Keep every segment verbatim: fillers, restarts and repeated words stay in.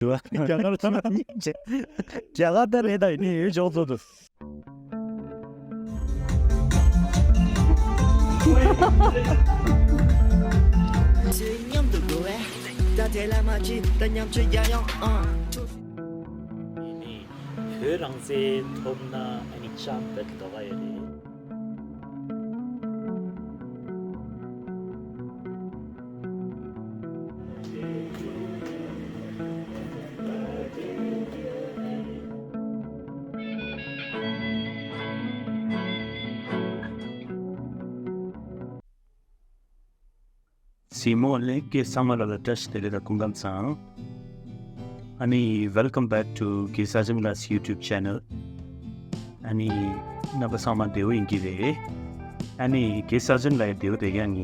རྒྱ་གར་ཚང་མ་རྒྱ་གར་ད་རེད་ད་ཡིན་ནི་ཡོད་ཅོག་ཚོ་དུ། མཉམ་དུ་འགྲོ་བས་ད་དེ་ལ་མ་ཅི་ད་མཉམ་ཆོས་རྒྱ་ཡང་ཨང་། བོད་རང་བཙན་ཐོབ་ན་ཨ་ནི་ཅང་བེད་དོ་ག་ཡོད་རེད། སྲིང་མོ་ལས་ཀྱི་ཚང་མ་ལ་ལ་བཀྲ་ཤིས་བདེ་ལེགས་དང་སྐུ་ཁམས་བཟང་། ཨ་ནི་welcome back to K Sajan Lal YouTube channel. ཨ་ནི་རྣམ་པ་ཚང་མ་བདེ་པོ་ཡིན་གྱི་རེད། ཨ་ནི་K Sajan་ལ་བདེ་པོ་བསྡད་ཡ་ཡིན།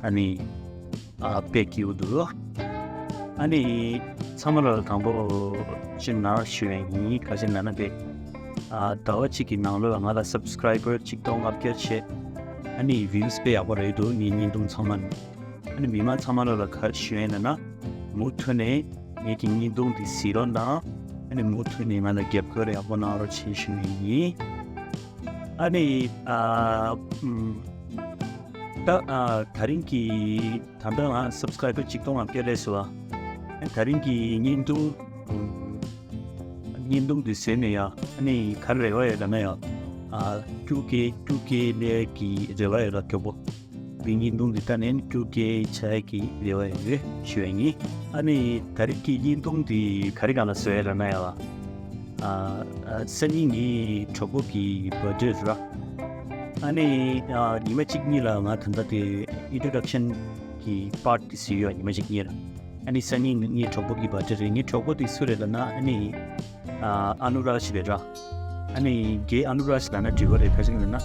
ཨ་ནི་ཨ་དཔེ་སྐྱིད་པོ་འདུག་ཨ་ནི་ཚང་མ་ལ་དང་པོ་ཅིག་ནང་ཞུ་ཡ་ཡིན། ག་ཅི་ན་ན་པས་ཨ་ཟླ་བ་གཅིག་གི་ནང་ལོགས་ལ་ང་ལ་subscriber་གཅིག་སྟོང་ལྔ་བརྒྱ་བྱས། ཨ་ནི་views་དཔེ་ཡག་པོ་རེད་འདུག་ངའི་བརྙན་ཐུང་ཚང་མ་ནི། ཨ་ནི་མི་མང་ཚང་མ་ལ་ལ་ག་ཞུ་ཡ་ཡིན་ན། མུ་མཐུད་ནས་ངེད་ཀྱི་བརྙན་ཐུང་འདི་གཟིགས་རོགས་གནང་། ཨ་ནི་མུ་མཐུད་ནས་ང་ལ་རྒྱབ་སྐྱོར་ཡག་པོ་གནང་རོགས་བྱེད་ཞུ་ཡ་ཡིན། ཨ་ནི་ཨ་ཨམ་ད་ཨ་ད་རིང་གི་ད་ལྟ་ང་subscriber་གཅིག་སྟོང་ལྔ་བརྒྱ་སླེབས་སོང་བ། ཨ་ད་རིང་གི་བརྙན་ཐུང་ཨམ་བརྙན་ཐུང་འདི་གཟིགས་ནས་ཡ་ཨ་ནི་ག་རེ་རེ་བ་ཡོད་ལབ་ན་ཡ་ཨ་two K two K་ལས་ཀྱི་རེ་བ་ཡོད་ལ་མགྱོགས་པོ། བི་བརྙན་ཐུང་འདི་ལྟ་ནས་two K་ཆགས་ཀྱི་རེ་བ་ཡོད་ཞུ་ཡ་ཡིན། ཨ་ནི་ད་རེས་ཀྱི་བརྙན་ཐུང་འདི་ག་རེ་སྒང་ལ་བཟོ་ཡ་ལབ་ན་ཡ། ཨ་ཨ་སང་ཉིན་ངའི་གྲོགས་པོ་གི་birthday་རེད་ར། ཨ་ནི་ཨ་ཉི་མ་གཅིག་གཉིས་ལ་ང་ད་ལྟ་དེ་introduction་གི་part་དེ་གཟིགས་ཡོད་ཉི་མ་གཅིག་གཉིས་ལ། ཨ་ནི་སང་ཉིན་ངའི་གྲོགས་པོ་གི་birthday་རེད། ངའི་གྲོགས་པོ་དེ་སུ་རེད་ལབ་ན་ཨ་ནི། ཨ་ཨ་ནུ་རཱཇ་རེད་ར། ཨ་ནི་རྒན་ཨ་ནུ་རཱཇ་ལབ་ན་འགྲིག་པ་རེད། ག་ཅི་ལབ་ན་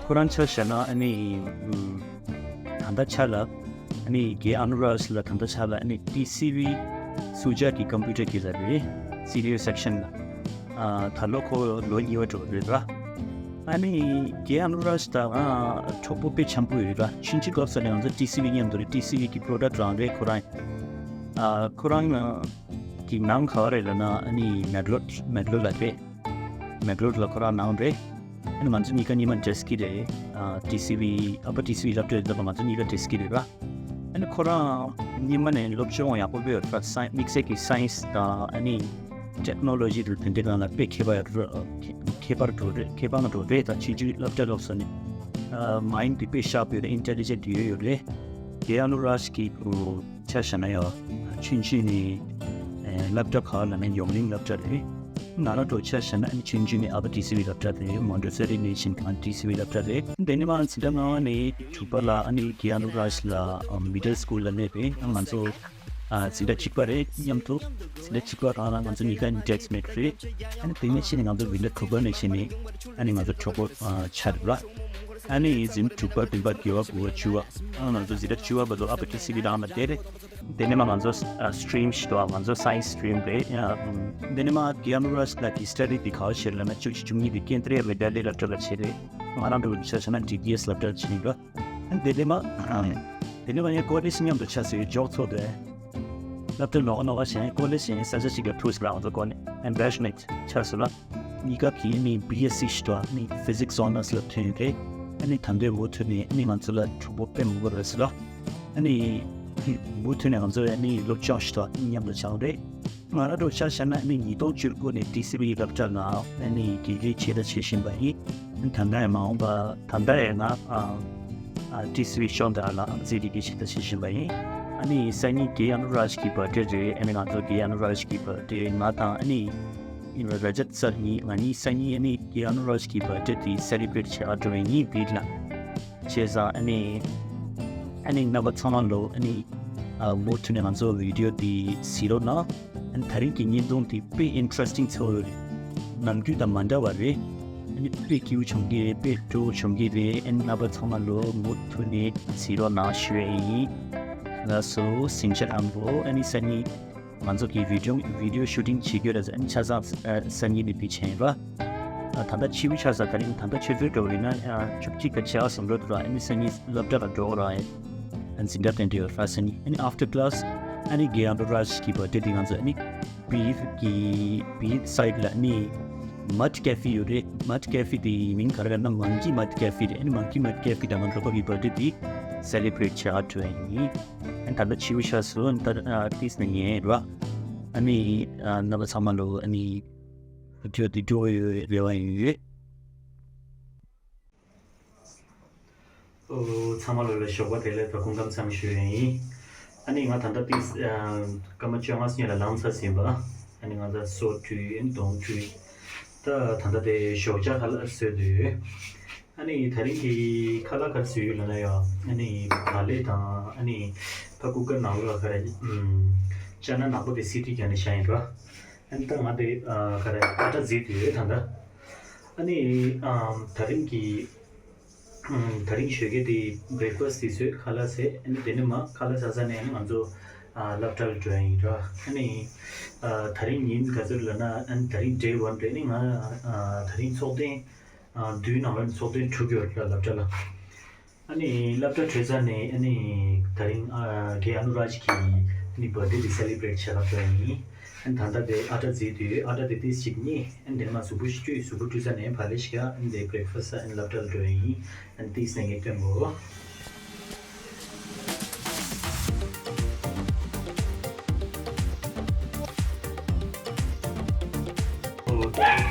ཁོ་རང་ཆ་བཞག་ན་ཨ་ནི་ཨམ་ད་ལྟ་ཆ་ལ་ཨ་ནི་རྒན་ཨ་ནུ་རཱཇ་ལ་ད་ལྟ་ཆ་ལ་ཨ་ནི་ཊི་སི་ཝི་སུ་ཇཱ་གི་ཀམ་པུ་ཊར་གི་ལ་རེད། སི་ཊི་ཡུ་སེག་ཤན་ལ། ཨ་ད་ལོ་ཁོ་ལོ་གཉིས་པ་འགྲོ་རེད་ར། ཨ་ནི་རྒན་ཨ་ནུ་རཱཇ་དང་ང་གྲོགས་པོ་དཔེ་འཆམ་པོ་ཡོད་རེད་ར། ཆུང་ཆུང་སྐབས་སུ་ནས་ང་ཚོ་ཊི་སི་ཝི་མཉམ་དུ་རེད། ཊི་སི་ཝི་གི་པྲོ་ཌག་རང་རེད་ཁོ་རང་། ཨ་ཁོ་རང་ཨ་གི་ནང་ག་བ་རེད་ལབ་ན་ཨ་ནི་མེག་ལོར་མེག་ལོར་ལ་རེད། མེག་ལོར་ལ་ཁོ་རང་ནང་རེད། ཨ་ནི་ང་ཚོ་གཉིས་ཀ་སྔོན་མ་འབྲེལ་གྱི་རེད། ཨ་ཊི་སི་ཝི་ཨ་ཕ་ཊི་སི་ཝི་སློབ་གྲྭ་ཡོད་པ་ང་ཚོ་གཉིས་ཀ་འབྲེལ་གྱི་རེད་ར། ཨ་ནི་ཁོ་རང་སྔོན་མ་ནས་སློབ་སྦྱོང་ཡག་པོ་སྤེལ་ཡོད་ར། སའི་དམིགས་བསལ་གྱི་སའེན་སི་དང་ཨ་ནི་ཊེག་ནོ་ལོ་ཇི་དང་དེ་འདྲའི་སྒང་ལ་དཔེ་མཁས་པ་ཡོད་ར། མཁས་པར་འགྲོ་རེད། མཁས་པ་ང་འགྲོ་རེད། ད་ཆུང་ཆུང་སློབ་གྲྭ་སློབ་ས་ནས་ཨ་མའིན་ཌི་དཔེ་ཤར་པ་ཡོད་རེད། ཨིན་ཊེ་ལི་ཇེན་ཊི་ཡོད་ཡོད་རེད། རྒན་ཨ་ནུ་རཱཇ་གི་ཆ་བཞག་ན་ཡང་ཆུང་ཆུང་ནས་ཨེ་སློབ་གྲྭ་ག་ལབ་ན་ཡོངས་གླིང་སློབ་གྲྭ་རེད། ང་རང་འདྲ་ཆ་བཞག་ན་ཨ་ནི་ཆུང་ཆུང་ནས་ཨ་ཕ་ཊི་སི་ཝི་སློབ་གྲྭ་རེད། མོན་ཊེ་སོ་རི་ནས་ཕྱིན་གང་ཊི་སི་ཝི་སློབ་གྲྭ་རེད། དེ་ནས་མར་འཛིན་གྲྭ་ལྔ་པ་ནས་དྲུག་པ་ལ་ཨ་ནི་རྒན་ཨ་ནུ་རཱཇ་ལ་མི་ཌལ་སི་ཀུལ་ལ་སླེབས་པས། ང་ཚོ་ཨ་འཛིན་གྲྭ་གཅིག་པ་རེད། མཉམ་དུ་འཛིན་གྲྭ་གཅིག་པ་རང་ལ་ང་ཚོ་གཉིས་ཀ་ནི་ཌེ་སི་མེཊ་རེད། ཨ་ནི་དེ་ནས་ཕྱིན་ནས་ང་ཚོ་འཛིན་གྲྭ་དྲུག་པ་ནས་ཕྱིན་ནས་ཨ་ནི་ང་ཚོ་གྲོགས་པོ་ཨ་ཆགས་རེད་པ། ཨ་ནི་འཛིན་གྲྭ་དྲུག་པ་བདུན་པ་བརྒྱད་པ་དགུ་པ་བཅུ་པ། ཨ་ང་ཚོ་འཛིན་གྲྭ་བཅུ་པ་བར་དུ་ཨ་ཕ་ཊི་སི་ཝི་རང་ལ་བསྡད་རེད། དེ་ནས་མར་ང་ཚོ་ཨ་སི་ཊི་རིམ་ཞིག་འདུག་ང་ཚོ་སའེན་སི་སི་ཊི་རིམ་རེད། ཨ་དེ་ནས་མར་རྒན་ཨ་ནུ་རཱཇ་ལགས་ཀྱི་སི་ཊ་ཌི་དེ་ག་པར་བྱས་ལབ་ན་བཅུ་གཅིག་བཅུ་གཉིས་དེ་ཀེན་དྲི་ཡ་ཝི་དྱ་ལ་ཡ་སློབ་གྲྭ་ལ་བྱས་རེད། ང་རང་འདྲ་བོ་ཆ་བཞག་ན་ཌི་པི་ཨེ་སི་སློབ་གྲྭ་ལ་བྱས་ཡིན་པ། ཨ་དེ་ནས་མར་ཨ་དེ་ནས་མར་ངས་ཀོ་ལེཇ་མཉམ་དུ་ཆགས་སོང་། འཇོག་ཚོགས་དེ་སློབ་གྲྭ་ནོར་ག་ནོར་ག་བྱས། ཀོ་ལེཇ་བྱས་ས་ཆ་གཅིག་ལ་ཐུག་སོང་། ང་ཚོ་ཀོ་ལེཇ་ཨེམ་བེཆ་མེནཊ་ཆགས་སོང་ལ། གཉིས་ཀ་གིས་ནི་བི་ཨེས་སི་ཞིག་ཏུ་ནི་ཕི་ཟིག་སི་ཨོ་ནར་སི་ལ་ཐོན་རེད། ཨ་ནི་ད་ལྟའི་མུ་མཐུད་ནས་ནི་ང་ཚོ་ལ་གྲོགས་པོ་དཔེ་མང་པོ་རེད་ཟེར་ལ། ཨ་ནི་མུ་མཐུད་ནས་ང་ཚོ་ནི་སློབ་སྦྱོང་ཞིག་ཏུ་མཉམ་དུ་སྦྱངས་རེད། ང་རང་འདྲ་བོ་ཆ་བཞག་ན་ནི་ཉིས་སྟོང་བཅུ་དགུ་ནས་ཊི་སི་ཝི་སློབ་གྲྭ་ནང་ནི་དགེ་རྒན་བྱས་དང་བྱེད་བཞིན་པ་ཡིན། ད་ལྟ་ཡང་མ་འོངས་པ་ད་ལྟ་ཡང་ང་ཨ་ཨ་ཊི་སི་ཝི་ཤོག་དར་ལ་ཨམ་ཆི་དགེ་རྒན་བྱས་དང་བྱེད་བཞིན་པ་ཡིན། ཨ་ནི་སང་ཉིན་རྒན་ཨ་ནུ་རཱཇ་གི་བར་ཐི་ཌེ་རེད། ཨ་ནི་ང་ཚོ་རྒན་ཨ་ནུ་རཱཇ་གི་བར་ཐི་ཌེ་ང་དང་ཨ་ནི་ར་ཇཱ་སར་གཉིས། ང་གཉིས་སང་ཉིན་ཨ་ནི་རྒན་ཨ་ནུ་རཱཇ་གི་བར་ཐི་ཌེ་དེ་སེ་ལེ་བྷི་རེཊ་བྱེད་ཨ་འགྲོ་བའི་ཉིན་བིར་ལ་བྱས་ཙང་ཨ་ནི་ཨ་ནི་རྣམ་པ་ཚང་མ་ལོ་ཨ་ནི་ཨ་མུ་མཐུད་ནས་ང་ཚོ་བི་ཌི་ཡོ་དེ་གཟིགས་རོགས་གནང་། ཨ་ནི་ད་རིང་གི་བརྙན་ཐུང་དེ་དཔེ་ཨིན་ཊི་རེ་སི་ཊིང་ཚོ་ཡོད་རེད། ནམ་རྒྱུན་དང་མ་འདྲ་བ་རེད། ཨ་ནི་དཔེ་སྐྱིད་པོ་བྱུང་གི་རེད། དཔེ་སྤྲོ་བོ་བྱུང་གི་རེད། ཨ་ནི་རྣམ་པ་ཚང་མ་ལོ་མུ་མཐུད་ནས་གཟིགས་རོགས་གནང་ཞུ་ཡས་ཡིན། ལགས་སོ། སེམས་ཅན་རྣམ་པོ་ཨ་ནི་སང་ཉིན་ང་ཚོ་གི་བི་ཌི་ཡོ་བི་ཌི་ཡོ་ཤུ་ཊིང་བྱེད་རྒྱུ་རེད། ཨ་ནི་ཆ་ཚང་ཨ་སང་ཉིན་ནས་དེ་བྱས་ཡིན་པ། ཨ་ད་ལྟ་ཕྱི་པོ་ཆགས་ས་ད་རིང་ད་ལྟ་ཆུ་ཚོད་འགྲོ་རེད་ན་ཨ་བཅུ་གཅིག་ག་ཆགས་སོང་འགྲོ་འདུག་ར། ཨ་ནི་སང་ཉིན་སློབ་གྲྭ་ལ་འགྲོ་ར། ཨ་ནི་འཛིན་གྲྭ་དེ་འདྲ་ཡོད་ར། སང་ཉིན་ཨ་ནི་ཨབ་ཊར་ཀི་ལཱ་སི་ ཨ་ནི་གེ་ཨ་ནུ་རཱཇ་གི་བར་ཌེ་དེ་ང་ཚོ་ཨ་ནི་བིར་གི་བིར་སའིཌ་ལ་ཨ་ནི་མཌ་ཀེ་ཧྥེ་ཡོད་རེད། མཌ་ཀེ་ཧྥེ་དེ་མིང་ག་རེ་ལབ་ན་མང་ཀི་མཌ་ཀེ་ཧྥེ་རེད། ཨ་ནི་མང་ཀི་མཌ་ཀེ་ཧྥེ་དང་ང་ཚོ་ཁོ་གི་བར་ཌེ་དེ་སེ་ལེ་བྷི་རེཊ་བྱེད་ག་འགྲོ་ཡ་ཡིན། ཨ་ནི་ད་ལྟ་ཕྱི་པོ་ཤར་སོང་། ཨ་ནི་ད་ཨ་ཏིས་ནས་ཉལ་ར། ཨ་ནི་ཨ་རྣམ་པ་ཚང་མ་ལོ་ཨ་ནི་བི་ཌི་ཡོ་འདི་སྤྲོ་བོ་ཡོད་རེ་བ་ཡོད། ཨོ། ཚང་མ་ལོ་ལ་ཞོགས་པ་བདེ་ལེགས་དང་སྐུ་ཁམས་བཟང་ཞུ་ཡ་ཡིན། ཨ་ནི་ང་ད་ལྟ་ཏིས་ཨ་སྐར་མ་བཅོ་ལྔ་སྔོན་ལ་ལངས་ཚར་ཟིན་པ། ཨ་ནི་ང་ད་སོ་བཀྲུས་གདོང་བཀྲུས། ད་ད་ལྟ་དེ་ཞོགས་ཇ་ཁ་ལག་བཟོས་འདུག་ཨ་ནི་ད་རིང་གི་ཁ་ལག་ག་རེ་བཟོས་ཡོད་ལབ་ན་ཡ། ཨ་ནི་བག་ལེབ་དང་ཨ་ནི་ཕ་ཀུ་ཀར་ནང་ལོགས་ལ་ག་རེ་ཨམ་ཅ་ན་ནག་པོ་དེ་སི་ཏི་བརྒྱབ་ནས་བཞག་ཡིན་ར། ཨ་ནི་ད་ང་དེ་ཨ་ག་རེ་ཨ་ཊ་བརྫིས་བསྡད་ཡོད་ད་ལྟ། ཨ་ནི་ཨམ་ད་རིང་གི་ཨམ་ད་རིང་ཞོགས་ཀས་དེ་བྷི་རེག་ཕ་སི་དེ་བཟོས། ཁ་ལག་བཟས། ཨ་ནི་དེ་ནས་མར་ཁ་ལག་ཟ་ཟ་ནས་ཨ་ནི་ང་ཚོ་ཨ་སློབ་གྲྭ་ལ་འགྲོ་ཡ་ཡིན་ར། ཨ་ནི་ཨ་ད་རིང་ཉིན་ག་ཚོད་ལབ་ན་ཨ་ནི་ད་རིང་ཌེ་ཝན་རེད། ཨ་ནི་ང་ཨ་ད་རིང་ཚོགས་ཐེངས་ཨ་བདུན་ནང་ལ་ཚོགས་ཐེངས་དྲུག་ཡོད་ར་སློབ་གྲྭ་ལ། ཨ་ནི་སློབ་གྲྭ་གྲོལ་ཚར་ནས་ཨ་ནི་ད་རིང་ཨ་རྒན་ཨ་ནུ་རཱཇ་གི་ཨ་ནི་བར་ཌེ་དེ་སེ་ལེ་བྷི་རེཊ་བྱེད་ག་འགྲོ་ཡ་ཡིན། ཨ་ནི་ད་ལྟ་དེ་ཨ་ཊ་བརྫིས་བསྡད་ཡོད། ཨ་ཊ་དེ་ཏིས་ཅིག་མཉེ། ཨ་ནི་དེ་ནས་མར་གཟུགས་པོ་ཞིག་བཀྲུས། གཟུགས་པོ་བཀྲུས་ཚར་ནས་བག་ལེབ་ཞིག་ཨ་ནི་དེ་བྷི་རེག་ཕ་སི་ཨ་ནི་སློབ་གྲྭ་ལ་འགྲོ་ཡ་ཡིན། ཨ་ནི་ཏིས་ནས་ངས་སྟོན་གོ། ཨོ།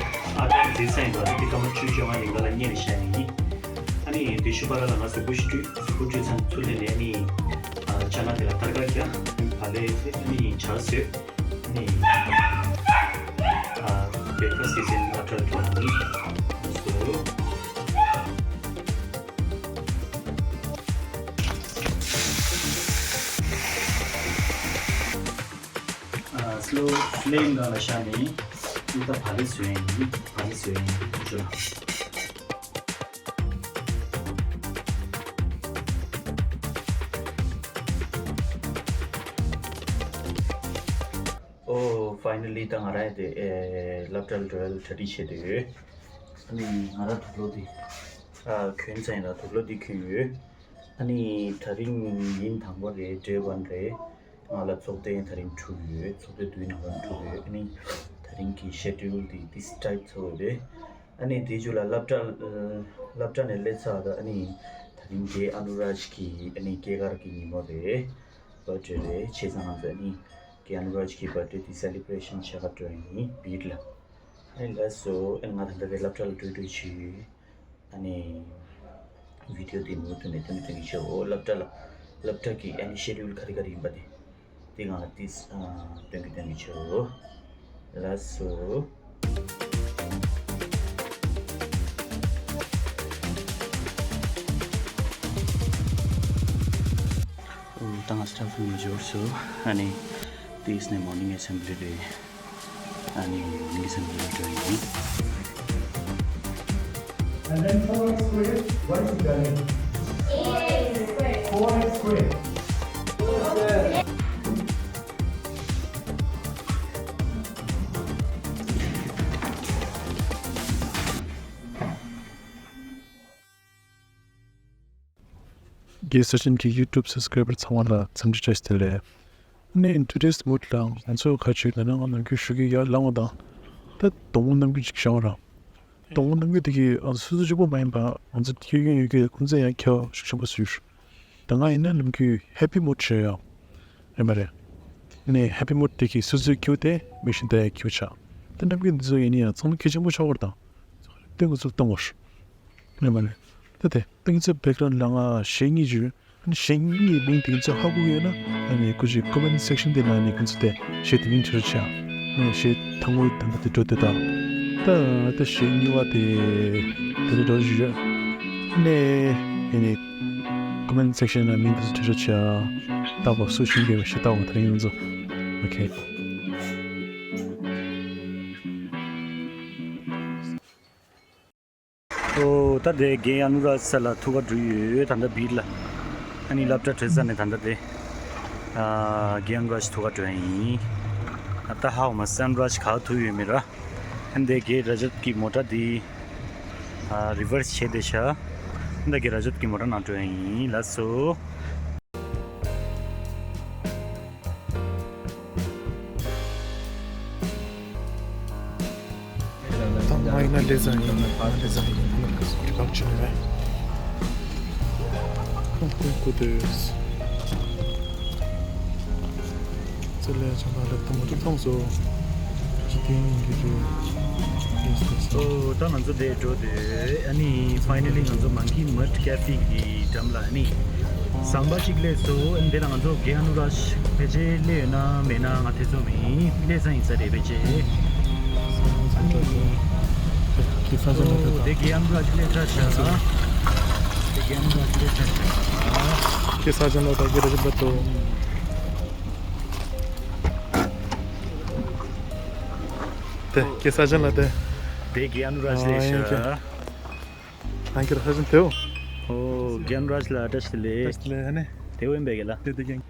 ཨ་ཊ་བརྫིས་ཚར་ཡིན་པ། ཨ་ནི་དེ་སྐར་མ་བཅུ་བཅོ་ལྔ་ཡན་འགའ་ལ་མཉེ་ནས་བཞག་ཡིན། ཨ་ནི་དེ་ཤུ་པ་ར་ལ་ང་གཟུགས་པོ་ཞིག་བཀྲུས། གཟུགས་པོ་བཀྲུས་ཚར་ཚུར་སླེབས་ནས་ཨ་ནི་ཨ་ཅ་ན་དེ་ལ་ཏར་ཀ་བརྒྱབ། ཨ་ནི་བག་ལེབ་བཟས། ཨ་ནི་ཇ་བཟོས། ཨ་ནི་ཨ་བྷི་རེག་ཕ་སི་དེ་བཟས་ནས་སློབ་གྲྭ་ལ་འགྲོ་ཡ་ཡིན། སོ། ཨ་སི་ལོ་ཕི་ལེམ་སྒང་ལ་བཞག་ནས་ཨ་ནི་ད་བག་ལེབ་བཟོ་ཡ་ཡིན། བག་ལེབ་བཟོ་ཡ་ཡིན། ཅོ་ལ། ཨོ། ཕའི་ནལ་ལི་ད་ང་རང་དེ་ཨེ་སློབ་གྲྭ་ལ་འགྲོ་ཡ་ལ་གྲ་སྒྲིག་བྱས་བསྡད་ཡོད། ཨ་ནི་ང་རང་དུག་ལོག་འདི་ཨ་གྱོན་ཚར་ཡིན་ལ། དུག་ལོག་འདི་གྱོན་ཡོད། ཨ་ནི་ད་རིང་ཉིན་དང་པོ་རེད། ཌེ་ཝན་རེད། ང་ལ་ཚོགས་ཐེངས་ད་རིང་དྲུག་ཡོད། ཚོགས་ཐེངས་བདུན་ནང་ལ་དྲུག་ཡོད། ཨ་ནི་ད་རིང་གི་སི་ཀེ་ཇུལ་འདི་ཏིས་ཊའིཊ་ཚ་པོ་རེད། ཨ་ནི་དེའི་མཇུག་ལ་སློབ་གྲྭ་སློབ་གྲྭ་ནས་སླེབས་ཚར་བ་དང་ཨ་ནི་ད་རིང་རྒན་ཨ་ནུ་རཱཇ་གི་ཨ་ནི་སྐྱེས་སྐར་གྱི་ཉིན་མོ་རེད། བར་ཌེ་རེད། བྱས་ཙང་ང་ཚོ་ཨ་ནི་རྒན་ཨ་ནུ་རཱཇ་གི་བར་ཌེ་དེ་སེ་ལེ་བྷི་རེ་ཤན་བྱེད་ག་འགྲོ་ཡ་ཡིན་བིར་ལ། ཨ་ནི་ལགས་སོ། ཨ་ནི་ང་ད་ལྟ་གི་སློབ་གྲྭ་ལ་འགྲོ་འགྲོ་བྱེད་ཡོད། ཨ་ནི་བི་ཌི་ཡོ་འདི་མུ་མཐུད་ནས་སྟོན་སྟོན་གྱི་བྱེད། འོ་སློབ་གྲྭ་ལ་སློབ་གྲྭ་གི་ཨ་ནི་སི་ཀེ་ཇུལ་ག་རེ་ག་རེ་ཡིན་པ་དེ་དེ་ང་ལ་ཏིས་ཨ་སྟོན་གྱི་སྟོན་གྱི་བྱེད། ལགས་སོ། ད་ང་སི་ཊ་ཕི་རུམ་ལ་འབྱོར་སོང་། ཨ་ནི་ཏིས་ནས་མོར་ནིང་ཨེ་སེམ་བྷི་ལི་རེད། ཨ་ནི་ནི་སེམ་བྷི་ལི་འགྲོ་ཡིན། And then four x square, what is it, darling? Four x square. རྒན་ས་ཆེན་གྱི་ཡུ་ཊུབ་སབ་སི་ཀ་རའི་བར་ཚང་མ་ལ་འཚམས་འདྲི་བཀྲ་ཤིས་བདེ་ལེགས། ཨ་ནི་ཊུ་ཌེ་སི་མུཌ་ལ་ང་ཚོ་ཁ་ཆུ་ལ་ན་ང་ནམ་རྒྱུན་ཞུ་གི་ཡར་ལངས་པ་དང་ད་གདོང་པོ་རྣམ་འགྱུར་ཅིག་བྱུང་བ་ར། གདོང་པོ་རྣམ་འགྱུར་དེ་གི་ཨ་སོ་སོ་གཅིག་པོ་མ་ཡིན་པ་ང་ཚོ་ཁྱོད་ཡོད་ཡོད་ཀྱི་ཁོང་ཚོ་ཡང་ཁྱོད་ཤུགས་ཆེན་པོ་ཟེར། ད་ང་ཡིན་ན་ནམ་རྒྱུན་ཧེ་པི་མུཌ་བྱས་ཡོད། ཡོད་མ་རེད། ཨ་ནི་ཧེ་པི་མུཌ་དེ་གི་སོ་སོའི་ཁྱོད་དེ་མི་ཤིན་ཏུ་ཁྱོད་ཆགས། ད་རྣམ་འགྱུར་འདི་ཚོ་ཡིན་ན་ཡང་ཚང་མ་གལ་ཆེན་པོ་ཆགས་པ་རེད་ད། དེ་ང་ཚོ་གཏོང་བར། ཡོད་མ་རེད། ད་དེ་ཏིང་ཙེ་བེག་རའུན་ཌི་ལ་ང་གཞས་གཉིས་བརྗོད། ཨ་ནི་གཞས་གཉིས་མིང་དེ་ཚོ་ཧ་གོ་གི་ཡོད་ན་ཨ་ནི་སྐུ་མཁྱེན་ཀོ་མེན་ཊི་སེག་ཤན་དེ་ནང་ནས་ཁོང་ཚོ་དེ་གཞས་དེ་མིང་བྲིས་རོགས་བྱས། ཨ་ནི་གཞས་ཐང་གོ་ད་ལྟ་དེ་འགྲོ་དེ་དང་། ད་ད་གཞས་གཉིས་པ་དེ་དེ་འདྲ་འགྲོ་བཞིན་ཡོད། ཨ་ནི་ཨ་ནི་ཀོ་མེན་ཊི་སེག་ཤན་ནང་མིང་དེ་ཚོ་བྲིས་རོགས་བྱས། ལྟ་གོ་སུ་ཤེས་ཀྱི་ཡོད་གཞས་ལྟ་གོ་དེ་རིང་ཡོང་ཚོ། ཨོ་ཁེ། ཨོ། ད་དེ་རྒན་ཨ་ནུ་རཱཇ་ས་ལ་ཐུག་ག་འགྲོ་ཡོད། ད་ལྟ་བིར་ལ། ཨ་ནི་སློབ་གྲྭ་གྲོལ་ས་ནས་ད་ལྟ་དེ་ཨ་རྒན་ཨ་ནུ་རཱཇ་ཐུག་ག་འགྲོ་ཡ་ཡིན། ད་ཧ་གོ་མ་སོང་ཨ་ནུ་རཱཇ་ག་ཐུག་ཡོད་མེད་ར། ཨ་ནི་དེ་རྒན་ར་ཇབ་ཀྱི་མོ་ཊ་དེ་ཨ་རི་ཝར་སི་བྱས་བསྡད་ཤག་ཨ་ནི་ད་རྒན་ར་ཇབ་ཀྱི་མོ་ཊ་ནང་འགྲོ་ཡ་ཡིན། ལགས་སོ། ཨ་ཡིན་ན་ལེ་ཟ་ཡིན་ན་ཨ་ལེ་ཟ་ཡིན་ན་ཁོ་ཁོ་དེ་ཙི་ལེ་ཆང་ད་ལེ་ཐོང་ཐོང་སོ་ཅི་ཏིང་གི་རེད། ཨོ་ད་ང་ཚོ་དེ་འགྲོ་དེ་ཨ་ནི་ཕའི་ནལ་ལི་ང་ཚོ་མང་ཁི་མར་ཁེ་ཕི་གི་འགྲམ་ལ་ཨ་ནི་ཟམ་པ་གཅིག་སླེབས་སོང་། ཨ་ནི་དེ་ལ་ང་ཚོ་གེ་ཨ་ནུ་རཱཇ་ཕལ་ཆེར་སླེབས་ཡོད་ན་མེད་ན་ང་ཐེ་ཚོམ་ཡིན། སླེབས་ས་ཡིན་ས་རེད་ཕལ་ཆེར། ཁྱེད་ས་ཆ་ལ་ད་དེ་གེ་ཨ་ནུ་རཱཇ་སླེབས་ཚར་ཤག་དེ་གེ་ཨ་ནུ་རཱཇ་སླེབས་ཚར་ཤག་ཁྱེད་ས་ཆ་ལ་ད་གེ་ར་ཅིག་ད་ཏོ། དེ་གེ་ས་ཆ་ལ་དེ། དེ་གེ་ཨ་ནུ་རཱཇ་སླེབས་ཤག་ཨ་ཡིན་ཀྱང་། ཨང་ཀི་ར་ས་ཆ་དེའོ། ཨོ་གེ་ཨ་ནུ་རཱཇ་ལ་བཀྲ་ཤིས་བདེ་ལེགས། བཀྲ་ཤིས་བདེ་ལེགས་ཨ་ནི། དེ་འོན་པའི་གེ་ལ། དེ་དེ་ཀྱང་།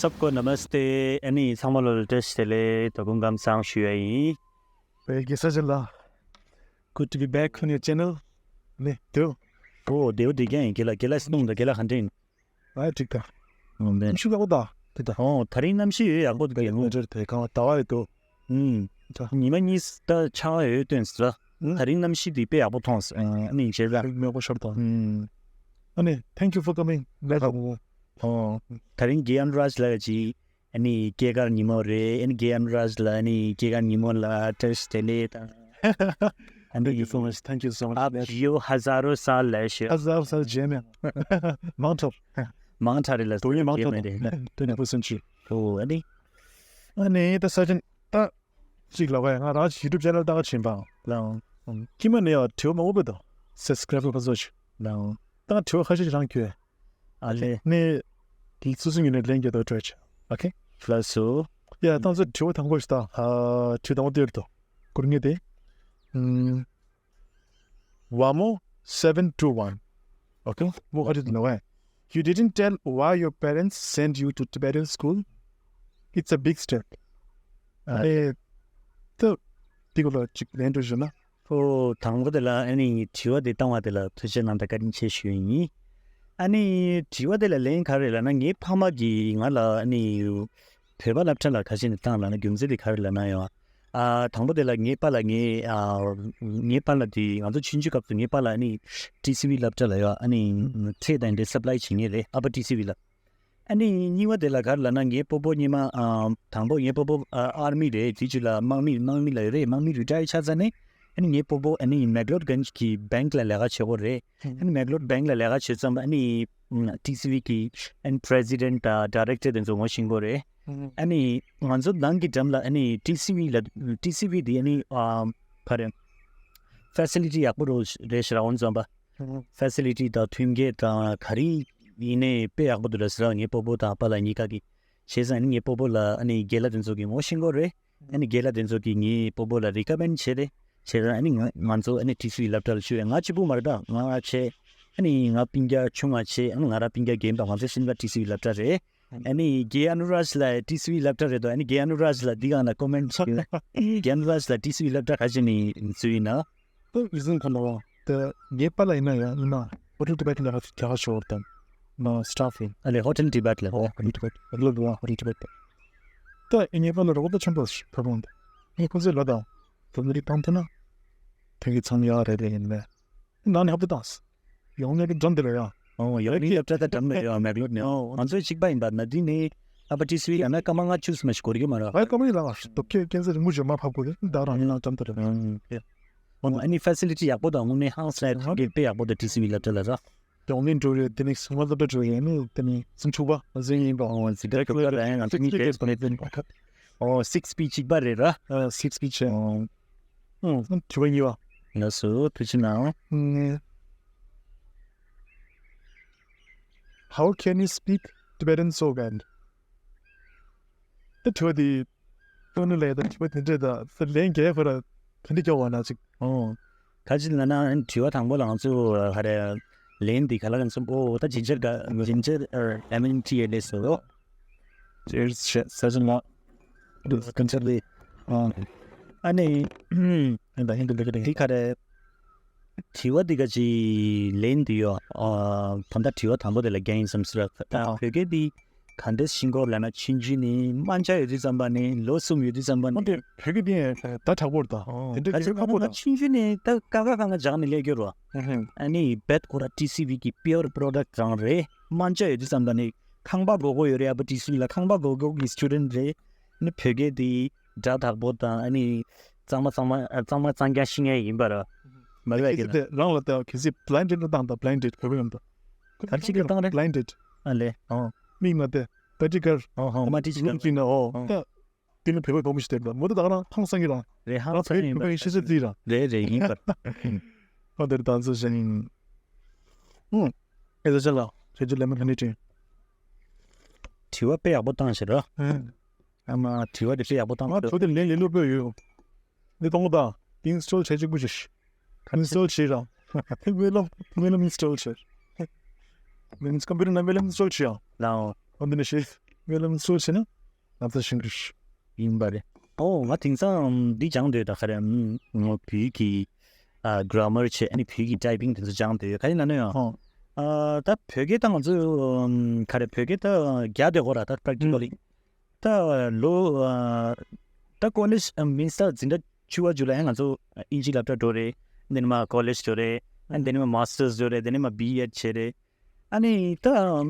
सबको नमस्ते ཨ་ནི་ཚང་མ་ལོ་ལ་བཀྲ་ཤིས་བདེ་ལེགས། དོ་དགོང་ཁམས་བཟང་ཞུ་ཡ་ཡིན། བའི་གེ་ས་ཆ་ལ། Good to be back on your channel. ནི་དེའོ། ཨོ་དེའོ་དེ་ཀྱང་ཡིན། གེ་ལ་གེ་ལ་སི་ནུང་དང་གེ་ལ་ཧན་ཏིང་། ཨ་ཅིག་ད། ཨོ་དེ། ཤུ་ཡག་པོ་ད། དེ་ད། ཨོ་ད་རིང་གནམ་གཤིས་ཡོད་ཡག་པོ་འདུག་ཡང་། ལོ་ཇར་དེ་གང་ལྟ་བ་ཡོད་དོ། ཨུམ། ད། ཉི་མ་གཉིས་ད་ཆར་པ་ཡོད་སྟོན་ཟེར། ཨུམ། ད་རིང་གནམ་གཤིས་དེ་དཔེ་ཡག་པོ་མཐོང་ཟེར། ཨ་ནི་བྱས་ཙང་། མེག་པོ་ཤར་དང་། ཨུམ། ཨ་ནི་thank you for coming back. ཨོ། ད་རིང་གེ་ཨ་ནུ་རཱཇ་ལགས་ཀྱིས་ཨ་ནི་སྐྱེས་སྐར་ཉིན་མོ་རེད། ཨ་ནི་གེ་ཨ་ནུ་རཱཇ་ལགས་ཨ་ནི་སྐྱེས་སྐར་ཉིན་མོ་ལ་བཀྲ་ཤིས་བདེ་ལེགས་དང་། Thank you so much. Thank you so much. आप जियो हजारों साल ऐसे। हजारों साल जिए मैं। མང་ཐོབ། མང་དྲགས་རེད་ལ། དོ་ཡིན་མང་ཐོབ་དང་། དོན་ཡག་པོ་སེམས་ཅི། ཨོ་ཨ་ནི། ཨ་ནི་ད་ས་ཆེན་ད། ཅིག་ལ་བ་ང་རང་YouTube channel ལྟ་ག་ཕྱིན་པ་ལ། ཁྱི་མ་ནས་ཡང་དྲི་བ་མང་པོ་བོད་དོ། Subscriber ཁ་སོ་ཆུ་ལ། ད་དྲི་བ་ཁ་ཤས་རང་ཁྱོད། ཨ་ལེ། ནས། དེ་སུ་སུ་ཡིན་ནས་ལན་རྒྱག་དོ་སྤྲོད་ཆ། Okay. ལགས་སོ། ཡ་ད་ཚོ་དྲི་བ་དང་པོ་ཞིག་ད། དྲི་བ་དང་པོ་དེར་དོ། སྐུར་ངེས་དེ། Vamo seven two one. Okay. What is no way? You didn't tell why your parents sent you to Tibetan school. It's a big step. ཨེ། ད། དེ་གོ་ལ་ཅིག་ལན་འགྲོ་བཞིན་ན། ཨོ་དང་པོ་དེ་ལ་ཨ་ནི་དྲི་བ་དེ་བཏང་བ་དེ་ལ་ཐུགས་རྗེ་གནང་དང་བཀའ་དྲིན་ཆེ་ཞུ་ཡིན། ཨ་ནི་དྲི་བ་དེ་ལ་ལན་ག་རེ་ལབ་ན་ངའི་ཕ་མ་གིས་ང་ལ་ཨ་ནི་བོད་པ་སློབ་གྲྭ་ལ་ཁ་ཤས་ནས་བཏང་ལབ་ན་རྒྱུ་མཚན་དེ་ག་རེ་ལབ་ན་ཡང་། ཨ་དང་པོ་དེ་ལ་ངའི་པཱ་ལགས་ངའི་ཨ་ངའི་པཱ་ལགས་དེ་ང་ཚོ་ཆུང་ཆུང་སྐབས་སུ་ངའི་པཱ་ལགས་ཨ་ནི་ཊི་སི་ཝི་སློབ་གྲྭ་ལ་ཡོད་ཨ་ནི་ཚེ་དང་འདྲེ་སབ་ལའི་བྱེད་མཁན་རེད། ཨ་ཕ་ཊི་སི་ཝི་ལ། ཨ་ནི་གཉིས་པ་དེ་ལ་ག་རེ་ལབ་ན་ངའི་སྤོ་བོ་གཉིས་མ་ཨ་དང་པོ་ངའི་སྤོ་བོ་ཨ་ཨར་མི་རེད། དེ་རྗེས་ལ་དམག་མི་དམག་མི་ལ་ཡོད་རེད། དམག་མི་རི་ཊ་ཡར་ཆགས་ཚར་ནས་ཨ་ནི་ངའི་སྤོ་བོ་ཨ་ནི་མེག་ལོར་གན་གྱི་བེང་ལ་ལས་ཀ་བྱེད་ཀྱི་ཡོད་རེད། ཨ་ནི་མེག་ལོར་བེང་ལ་ལས་ཀ་བྱེད་ཙམ་པ་ཨ་ནི་ཊི་སི་ཝི་གི་ཨ་ནི་པི་རེ་སི་ཌེན་ཊི་དང་ཌའི་རེག་ཊར་དེ་ཚོ་ངོ་ཤེས་ཀྱི་ཡོད་རེད། ཨ་ནི་ང་ཚོ་ནང་གི་འགྲམ་ལ་ཨ་ནི་ཊི་སི་ཝི་ལ་ཊི་སི་ཝི་དེ་ཨ་ནི་ཨ་ག་རེ་ཕེ་སི་ལི་ཊི་ཡག་པོ་རེད་ཤག་ར་འོན་ཙམ་པ། ཕེ་སི་ལི་ཊི་དང་མཐུན་རྐྱེན་དང་ག་རེ་ཡིན་ནའི་དཔེ་ཡག་པོ་འདུག་ལ་ཟེར་ངའི་སྤོ་བོ་དང་པཱ་ལགས་གཉིས་ཀ་གིས། བྱས་ཙང་ཨ་ནི་ངའི་སྤོ་བོ་ལ་ཨ་ནི་རྒན་ལགས་དེ་ཚོ་གིས་ངོ་ཤེས་ཀྱི་ཡོད་རེད། ཨ་ནི་རྒན་ལགས་དེ་ཚོ་གིས་ངའི་སྤོ་བོ་ལ་རི་ཀ་མེན་ཌི་བྱས་རེད། བྱས་ཙང་ཨ་ནི་ང་ང་ཚོ་ཨ་ནི་ཊི་སི་ཝི་སློབ་གྲྭ་ལ་བཅུག་ཡ། ང་གཅིག་པུ་མ་རེད་ད། ང་བྱས་ཨ་ནི་ང་སྤུན་ཀྱག་ཆུང་ང་བྱས་ཨ་ནི་ང་རང་སྤུན་ཀྱག་རྒན་པ་ང་ཚོ་གསུམ་ཀ་ཊི་སི་ཝི་སློབ་གྲྭ་རེད། ཨ་ནི་གེ་ཨ་ནུ་རཱཇ་ལགས་ཊི་སི་ཝི་སློབ་གྲྭ་རེད་དོ། ཨ་ནི་གེ་ཨ་ནུ་རཱཇ་ལགས་འདི་གང་ལ་ཀོ་མེན་ཊི་གེ་ཨ་ནུ་རཱཇ་ལགས་ཊི་སི་ཝི་སློབ་གྲྭ་ག་ཅི་ནས་བཙུགས་ཡིན་ན། ཨོ་རི་ཛིན་ཁོ་ན་བ། དེ་ངའི་པཱ་ལགས་ཡིན་ན་ཡང་ཡིན་ན་ཧོ་ཊེལ་ཊི་བེཊ་ལ་ལས་ཀ་བྱེད་ཀྱི་ཡོད་དམ། ན་སི་ཊཱཕ་ཡིན། ཨ་ལས་ཧོ་ཊེལ་ཊི་བེཊ་ལ། ཨོ་ཧོ་ཊེལ་ཊི་བེཊ་ལ་ལོ་དུ་བ་ཧོ་ཊེལ་ཊི་བེཊ་ལ། ད་ངའི་པཱ་ལགས་རོགས་པ་ཆེན་པོ་ཞིག་ཕ་བོང་དེ་ངས་ཁོ་ཚོའི་ལོ་དང་དེ་ནི་རིགས་བཏང་ཐུབ་ན་དེ་གི་ཚང་ཡག་རེད་རེད་ཡིན་ནས་ནང་ནས་ཧབ་ཏུ་བཏང་། ཡོང་ནས་འགྲམ་དེ་ལ་ཡང་། ཨོ་ཡོད་ནི་སློབ་གྲྭ་ད་འགྲམ་ལ་ཡོད་མེག་ལོར་ནས། ཨོ་ང་ཚོའི་གཅིག་པ་ཡིན་པ་ན་དེ་ནི་ཨ་ཕ་ཊི་སི་ཝི་ཡང་ན་སྐར་མ་ལྔ་བཅུ་ཙམ་ཞིག་འགོར་གྱི་མ་རེད། ཨ་སྐར་མ་ཡིན་ལ་ང་སྟོབས་ཁྱོད་ཀན་སར་མུ་ཇོ་མ་ཕབ་དགོས་རེད། ད་རང་ཡིན་ན་འགྲམ་དེ་རེད། ཨོ་ཨ་ནི་ཕེ་སི་ལི་ཊི་ཡག་པོ་དང་དངོས་གནས་ཧང་སང་ཡག་པོ་དཔེ་ཡག་པོ་དང་ཊི་སི་ཝི་སློབ་གྲྭ་ལ་ར། ཡོང་ནས་འགྲོ་རེད། དེ་ནས་སུང་བ་སློབ་གྲྭ་འགྲོ་ཡས་ནི་དེ་ནས་སུང་ཆུ་བ་ཨ་ཟིན་ཡིན་པ། ཨོ་ཟིན་གྲྭ་གི་ལ་ཡང་ང་ཚོ་གཉིས་ཀས་ཨོ་སིགས་པི་གཅིག་པ་རེད་ར། ཨ་སིགས་པི་གཅིག་པ་རེད། ཨོ་ཨོ་དྲི་བ་གཉིས་པ། ལགས་སོ་ཐུགས་རྗེ་གནང་། ཨ། How can you speak Tibetan so well? ད་དྲི་བ་དེ་ལྟོས་ནི་ལས་ད་དྲི་བ་དེ་འདྲས་ད་ལན་རྒྱག་ཁོ་ར་དེ་འདྲས་སྐྱོ་བ་ན་ཅིག་ཨོ། ག་ཅི་ལབ་ན་དྲི་བ་དང་པོ་ལ་ང་ཚོ་ག་རེ་ལན་འདི་ག་ལ་ག་ཚོད་ཨོ་ད་ཇིན་ཇར་ག་ཇིན་ཇར་ཨེ་མེན་ཊི་ཨེ་ལས་སོ། Cheers ས་ཆེན་ལགས། དུ་ཀན་ཆར་ལི། ཨ་ནི་ཨེ་ད་ཧིན་དུ་ལི་ཀ་ཏི་ག་རེ། དྲི་བ་འདི་ག་ཅི་ལན་འདི་ཡོད། ཨ་ད་ལྟ་དྲི་བ་དང་པོ་དེ་ལ་རྒྱག་ཡིན་བསམ་སྲིད་ལ། ད་ཨ་བོད་སྐད་འདི་ ད་ལྟའི་ཤིང་སྐོར་ལབ་ན་ཆུང་ཆུང་ནས་སྨན་ཆ་ཡོད་དུས་ཙམ་པ་ནས་ལོ་གསུམ་ཡོད་དུས་ཙམ་པ་ནས། འོ་དེ་བོད་སྐད་དེ་ད་དྲག་པོ་རེད་ད། ཨོ། དེ་འདྲ་ད་ཆེ་ཁག་པོ་ང་ད། ཆུང་ཆུང་ནས་ད་ཀ་ཁ་ཁ་ང་སྦྱངས་ནས་སླེབས་ཀྱི་རེད་བ། ཨ་ཧུམ། ཨ་ནི་བེད་ཁོ་ར་ཊི་སི་ཝི་གི་པིའོར་པྲོ་ཌག་རང་རེད། སྨན་ཆ་ཡོད་དུས་ཙམ་པ་ནས་ཁང་པ་སྒོར་སྒོར་ཡོད་རེད། ཨ་པ་ཊི་སི་ཝི་ལ་ཁང་པ་སྒོར་སྒོར་གི་སི་ཊུ་ཌེན་ཊ་རེད། ཨ་ནི་བོད་སྐད་དེ་སྒྲ་དག་པོ་དང་ཨ་ནི་གཙང་མ་གཙང་མ་གཙང་མ་གཙང་རྐྱང་ཤེས་མཁན་ཡིན་པ་རེད། མ་རེད་གལ་སྲིད་ཀྱི་དེ་རང་ལ་ལྟ་གལ་སྲིད་བྷི་ལའིན་ཌེཌ་ལ་བཏང་དང་བྷི་ལའིན་ཌེཌ་བོད་པའི་ངོ་ལ་ད། ག་རེ་ཅིག་གི་བཏང་རེད། བྷི་ལའིན་ཌེཌ། ཨ་ལེ། ཨོ། མིག་མ་བལྟས། ད་ཅི་ཀར། ཨོ་ཧོ། མ་ཏི་ཅི་ཀར། ཅི་ན་ཨོ། ཨོ། ད། དེ་ནི་བོད་པའི་བུ་མོ་ཞིག་དེར་ད་མོ་ད་ད་ག་རང་ཧང་སང་གི་རང་། རེད། ཧང་སང་ཡིན་པ། བོད་པའི་ཤེས་ཚད་རྩིས་རང་། རེད་རེད་ཡིན་པ། ཨོ་དེར་ད་ཚོ་ཞན། ཨུམ། ཨེ་ཟ་ཅ་ལ་ཁྱེད་ཀྱི་ལེ་མོན་ཧ་ནི་ཏྲིང་། དྲི་བ་དཔེ་ཡག་པོ་བཏང་ཞེ་ར། ཨ་མ་དྲི་བ་དེ་དཔེ་ཡག་པོ་བཏང་ང་ཚོ་དེ་ལན་ལེ་ལོ་པོ་ཡོད། འདི་གཏོང་གོ་ད། དེ་ཨིན་སི་ཊོལ་བྱས་གཅིག་པུ་ཞིག་ཨིན་སི་ཊོལ་བྱས་ར། སྨོན་ལམ་སྨོན་ལམ་ཨིན་སི་ཊོལ་བྱས། མིན་ཀམ་པུ་ཊར་ནང་སྨོན་ལམ་ཨིན་སི་ཊོལ་བྱས་ཡང་། ལའོ། ཨོ་འདི་ནས་ཤེས། སྨོན་ལམ་ཨིན་སི་ཊོལ་བྱས་ན་ང་ཚོ་ཤིང་རིས། ཡིན་པ་རེད། ཨོ་ང་དེང་སང་འདི་སྦྱང་འདོད་ད་ག་རེ་ངོ་བོད་ཀྱི་ཨ་གྷ་ར་མར་བྱས་ཨ་ནི་བོད་ཀྱི་ཊའི་པིང་དེ་ཚོ་སྦྱང་འདོད་ཡོད། ག་ཡིན་ན་ནི་ཡང་། ཨོ། ཨ་ད་བོད་སྐད་ད་ང་ཚོ་ག་རེ་བོད་སྐད་ད་རྒྱག་འདོད་གོ་ར་ད་པྲེག་ཊི་ཀ་ལི། ད་ལོ་ཨ་ད་ཀོ་ལེཇ་ཨ་མིན་སི་ཊར་འཛིན་གྲྭ་བཅུ་པ་བཅུ་ལ་ཡང་ང་ཚོ་ཨིན་ཇི་སློབ་གྲྭ་འགྲོ་རེད། འདི་ནས་མ་ཀོ་ལེཇ་འགྲོ་རེད། ཨ་འདི་ནས་མ་མཱ་སི་ཊར་སི་འགྲོ་རེད། འདི་ནས་མ་བི་ཨེཌ་བྱས་རེད། ཨ་ནི་ད་ཨ་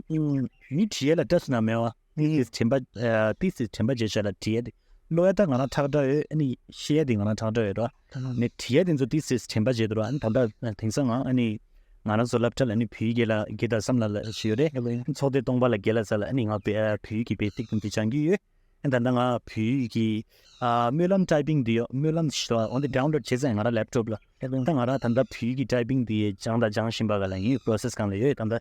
མི་དྲི་ཡ་ལ་བཀྲ་ཤིས་ན་མེད་བ། ཏིས་ཏིས་དྲན་པ་ཨ་ཏིས་ཏིས་དྲན་པ་བརྗེད་བྱ་ལ་དྲི་ཡ་དེ་ཀློག་ཡ་ད་ང་རང་ཁྲག་འདྲ་ཡོད། ཨ་ནི་ཤེས་ཡ་དེ་ང་རང་ཁྲག་འདྲ་ཡོད་ར། ནས་དྲི་ཡ་དེ་ཚོ་ཏིས་ཏིས་དྲན་པ་བརྗེད་འདུག་ར། ཨ་ནི་ད་ལྟ་དེང་སང་ང་ཨ་ནི་ང་རང་ཚོ་སློབ་གྲྭ་ལ་ནི་བོད་ཡིག་དགེ་ལ་དགེ་ལྡན་བསམ་ལ་ལ་ཞིག་ཡོད་རེད། ཚོགས་སྡེ་སྟོང་པ་ལ་དགེ་ལ་ས་ལ་ཨ་ནི་ང་བོད་ཨ་བོད་ཡིག་གི་བེ་སིག་དེ་ཚོ་སྦྱང་གི་ཡོད། ཨ་ད་ལྟ་ང་བོད་ཡིག་གི་ཨ་སྨོན་ལམ་ཊའི་པིང་དེ་ཡོད། སྨོན་ལམ་ཞིག་ཨོ་འདི་ཌའུན་ལོཌ་བྱས་ཙང་ང་རང་ལེབ་ཊོབ་ལ། ད་ང་རང་ད་ལྟ་བོད་ཡིག་གི་ཊའི་པིང་དེ་སྦྱང་དང་སྦྱང་བཞིན་པ་ག་ལ་ཡིན། པོ་རོ་སེ་སི་སྒང་ལ་ཡོད་ད་ལྟ།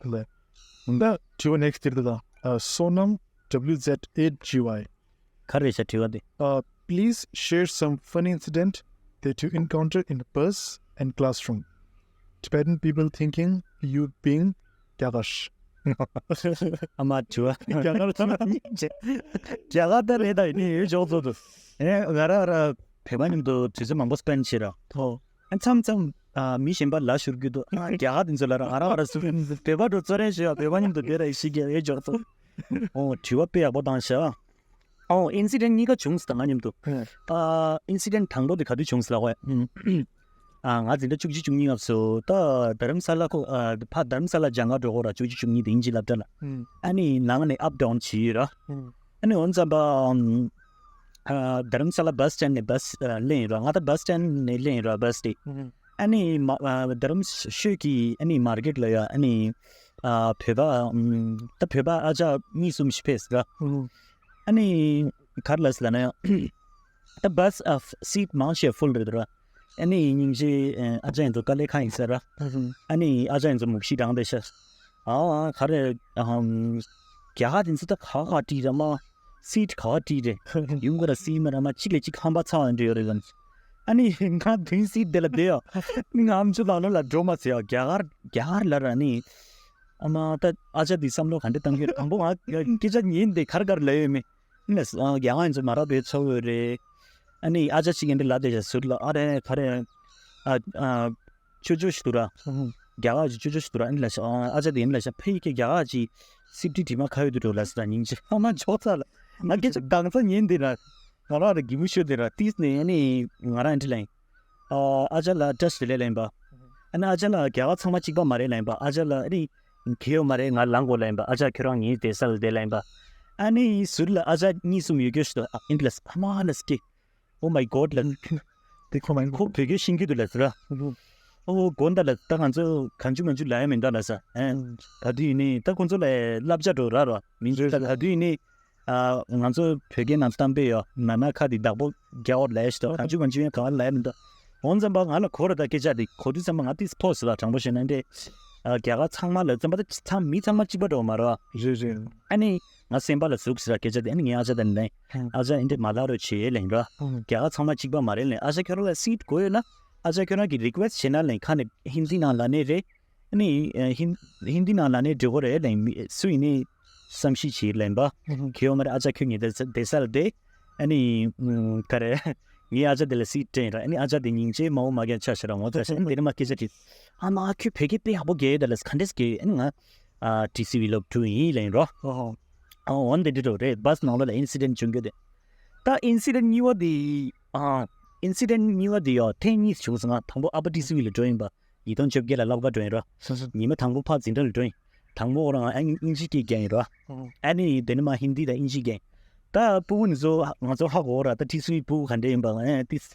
ད་དྲི་བ་ནེག་སི་ཊི་དེ་ད། ཨ་Sonam W Z eight G Y། ག་རེ་རེད་ཤག་དྲི་བ་དེ། Uh, please share some funny incident that you encounter in a bus and classroom. Tibetan people thinking you being རྒྱ་གར། ཨ་མ་དྲི་བ། རྒྱ་གར་ཚང་མ་རྒྱ་གར་ད་རེད་ད་ཡིན་ཡོད་ཅོག་ཚོད་དུ། ཨེ་ང་ར་ར་བོད་པ་མཉམ་དུ་དུས་ཚོད་མང་པོ་སྤེན་བྱེད་ར། ཨ་མཚམས་མཚམས་ཨ་མི་གཞན་པ་ལ་ཞུར་གྱི་འདུག་ཨ་རྒྱ་གར་དེ་ཚོ་ལ་ར་ང་རང་ར་སུ་བོད་པ་འགྲོ་ཚོ་རེ་ཞེས་བོད་པ་མཉམ་དུ་བསྡད་ར་ཡི་ཤི་རྒྱ་ཡོད་ཅོག་ཚོ། ཨོ་དྲི་བ་དཔེ་ཡག་པོ་བཏང་ཤག་ཨོ་ཨིན་སི་ཌེན་ཊི་གཉིས་ཀ་བྱུང་སོང་ད་ང་མཉམ་དུ། ཨ་ཨིན་སི་ཌེན་ཊི་དང་པོ་དེ་ག་དུས་བྱུང་སོང་ལ་ཧོ། ཨ་ང་འཛིན་གྲྭ་བཅུ་གཅིག་བཅུ་གཉིས་སྐབས་སུ་ད་རྡ་རམ་ས་ལ་ཁོ་ཨ་ཕ་རྡ་རམ་ས་ལ་སྦྱང་ག་འགྲོ་གོ་ར་བཅུ་གཅིག་བཅུ་གཉིས་དེ་ཨིན་ཇི་སློབ་གྲྭ་ལ། ཨ་ནི་ནང་ནས་ཨབ་ཌའུན་བྱེད་ཡོད་ར། ཨ་ནི་འོན་ཙམ་པ་ཨ་རྡ་རམ་ས་ལ་བ་སི་སི་ཊེན་ཌི་ནས་བ་སི་ཨ་ལེན་ཡོད་ར། ང་ད་བ་སི་སི་ཊེན་ཌི་ནས་ལེན་ཡོད་ར་བ་སི་དེ། ཨ་ནི་མ་ཨ་རྡ་རམ་ཤོད་ཀྱི་ཨ་ནི་མར་ཀེཊ་ལ་ཡ་ཨ་ནི་ཨ་བོད་པ་ཨམ་ད་བོད་པ་ཨ་ཅག་གཉིས་གསུམ་ཞིག་ཕེབས་ར། ཨ་ནི་ག་རེ་ལབ་སི་ལབ་ན་ཡང་ད་བ་སི་ཨ་སི་ཊི་མང་ཆེ་ཕུལ་རེད་ར། ཨ་ནི་སྙིང་རྗེ་ཨ་ཅག་ཡིན་འདུག་དཀའ་ལས་ཁག་ཡིན་ཟེར་ར། ཨ་ནི་ཨ་ཅག་ཡིན་འདུག་མུག་ཤི་དྲང་བསྡད་ཤག་ཨ་ག་རེ་ཨམ་རྒྱ་གར་དེ་ཚོ་ད་ག་ག་བྲིས་ར་མ། སི་ཊི་ག་བ་བྲིས་རེད། ཡུམ་ག་ར་སི་མ་ར་མ་གཅིག་ལས་གཅིག་ཧམ་པ་ཚ་བ་འདྲ་ཡོད་རེད་ལ། ཨ་ནི་ང་དེང་སི་ཊི་དེ་ལ་བསྡད་ཡོད། ང་ཨམ་ཆུ་ལག་ལོ་ལ་འགྲོ་མ་ཟེར་ཡོད། རྒྱ་གར་རྒྱ་གར་ལ་ར་ནི། ཨ་མ་ད་ཨ་ཅག་དེ་བསམ་བློ་ག་འདྲ་བཏང་གི་རེད། དང་པོ་ང་སྐད་ཆ་ཉན་དེ་གར་གར་ལ་ཡོད་མེད། ཨ་ནི་རྒྱ་གར་ཡིན་ཚོ་མ་ར་བའི་ཚོ་ཡོད་རེད། ཨ་ནི་ཨ་ཅག་གཅིག་ཡིན་དེ་ལ་བསྡད་ཡོད་ཟུར་ལ་ཨ་རེ་ག་རེ། ཨ་ཨ། ཅོ་ཅོ་ཞིག་འདུག་ར། རྒྱ་གར་གྱི་ཅོ་ཅོ་ཞིག་འདུག་ར། ཨ་ནི་ལ་ཤ་ཨ་ཅག་དེ་ཨ་ནི་ལ་ཤ་ཕ་ཡི་གེ་རྒྱ་གར་གྱི་སི་ཊི་དྲི་མ་ཁ་ཡོད་དུ་འགྲོ་ལ་སི་ད་སྙིང་རྗེ་ཨ་མ་ཆོག་ཚ་ལ། ང་སྐད་ཆ་གང་ཚ་ཉན་དེ་ར། ང་རང་ར་གི་མུ་ཤོད་དེ་ར་ཏིས་ནས་ཨ་ནི་ང་རང་ཨ་འདྲི་ལ་ཡིན། ཨ་ཅག་ལ་བཀྲ་ཤིས་བདེ་ལེགས་ལ་ཡིན་པ། ཨ་ནི་ཨ་ཅག་ལ་རྒྱ་གར་ཚང་མ་གཅིག་པ་མ་རེད་ལ་ཡིན་པ། ཨ་ཅག་ལ་ཨ་ནི་གེ་ཡོད་མ་རེད། ང་ལངས་དགོས་ལ་ཡིན་པ། ཨ་ཅག་ཁྱོད་རང་ངའི་བསྡད་ས་ལ་བསྡད་ལ་ཡིན་པ། ཨ་ནི་ཟུར་ལ་ཨ་ཅག་གཉིས་གསུམ་ཡོད་རྒྱུ་ཞིག་འདུག་ཨ་ཨིན་ལ་ཨ་མ་ལ་སྐྱེ། Oh my God ལ། དེ་ཁོ་མ་ཁོ་བོད་སྐད་ཤེས་ཀྱི་འདུག་ལ་ཟེར་ར། ཨོ་དགོན་ད་ལ་ད་ང་ཚོ་གང་བྱུང་མང་བྱུང་ལ་ཡ་མི་འདུག་ལ་ཟེར། ཨེ། ད་དུས་ཡིན་ནི་ད་ཁོ་ཚོ་ལ་བསླབ་བྱ་འགྲོ་ར་ར་མི་འདུག་ད་ད་དུས་ཡིན་ནི། ཨ་ང་ཚོ་བོད་སྐད་ནང་གཏམ་དཔེ་ཡོད་ན་ན་ཁ་དེ་བདག་པོ་རྒྱག་འོར་ལ་ཡ་ཞིག་ད་གང་བྱུང་མང་བྱུང་ཡང་ག་བ་ལ་ཡ་མི་འདུག་འོན་ཙམ་པ་ང་ལ་གོ་ར་ད་སྐད་ཆ་དེ་གོ་དུས་ཙམ་པ་ང་ཏིས་ཕོ་ཟེར་ལ་དྲང་པོ་བཤད་ན་འདྲེ། ཨ་རྒྱ་གར་ཚང་མ་ལ་ཙམ་པ་ད་ཚང་མི་ཚང་མ་གཅིག་པ་འགྲོ་མ་ར། རེད་རེད། ཨ་ནི་ང་སེམས་པ་ལ་ཟུག་ཟེར་སྐད་ཆ་དེ་ཨ་ནི་ངའི་ཨ་ཅག་དང་ལེན། ཨ་ཅག་ཨིན་དྲི་མ་ལ་རོ་བྱེད་ལེན་ར། རྒྱ་གར་ཚང་མ་གཅིག་པ་མ་རེད་ལེན། ཨ་ཅག་ཁྱོད་རང་ལ་སིཊ་དགོས་ཡོད་ན་ཨ་ཅག་ཁྱོད་རང་གི་རི་ཀུ་ཨེ་སི་བྱེད་ན་ལེན། ཁ་ནས་ཧིན་དི་ནང་ལ་ནས་རེད། ཨ་ནི་ཧིན་ཧིན་དི་ནང་ལ་ནས་འགྲིག་གོ་རེད་ལེན། སུ་ཡིན་ནི་བསམ་ཤེས་བྱེད་ལེན་པ། ཁྱེད་ཡོད་མ་རེད། ཨ་ཅག་ཁྱོད་ངའི་བསྡད་ས་ལ་བསྡད། ཨ་ནི་ག་རེ། ངའི་ཨ་ཅག་དེ་ལ་སིཊ་སྤྲད་ར། ཨ་ནི་ཨ་ཅག་དེ་སྙིང་རྗེ་མ་འོ་མ་རྒན་ཆ་ཤ་ར་ངོ་ཚ་ཤ་ཨ་ནི་དེ་ནས་མ་སྐད་ཆ་དྲིས། ཨ་མ་ཁྱོད་བོད་སྐད་དཔེ་ཡག་པོ་རྒྱལ་ཡོད་ད་ལ་ག་འདྲས་སྐད་ཨ་ནི་ང་ཨ་ཊི་སི་ཝི་སློབ་ཕྲུག་ཡིན་ལེན་རོ། ཨོ། ཨ་འོན་ཏེ་འདི་འདྲ་རེད། བྷ་སི་ནང་ལོགས་ལ་ཨིན་སི་ཌེན་ཊི་བྱུང་རྒྱུ་དེ། ད་ཨིན་སི་ཌེན་ཊི་གཉིས་པ་དེ། ཨ་ཨིན་སི་ཌེན་ཊི་གཉིས་པ་དེ་ཡང་ཐེངས་གཉིས་བྱུང་སོང་ང་། དང་པོ་ཨ་པ་ཊི་སི་ཝི་ལ་འགྲོ་ཡིན་པ། ཉིས་སྟོང་བཅོ་བརྒྱད་ལ་སློབ་གར་འགྲོ་ཡིན་ར། ཉི་མ་དང་པོ་ཕར་འཛིན་གྲྭ་ལ་འགྲོ་ཡིན། དང་པོ་ཁོ་རང་ཨ་ནི་དབྱིན་ཇི་སྐད་རྒྱག་ཡིན་ར། ཨ་ནི་དེ་ནས་མར་ཧིན་དི་དང་དབྱིན་ཇི་རྒྱག་ཡིན། ད་ཕྲུ་གུ་འདི་ཚོ་ང་ཚོ་ཧ་གོ་ར། ད་ཊི་སི་ཝི་ཕྲུ་གུ་ག་འདྲ་ཡིན་པ། ཨ་ཏིས་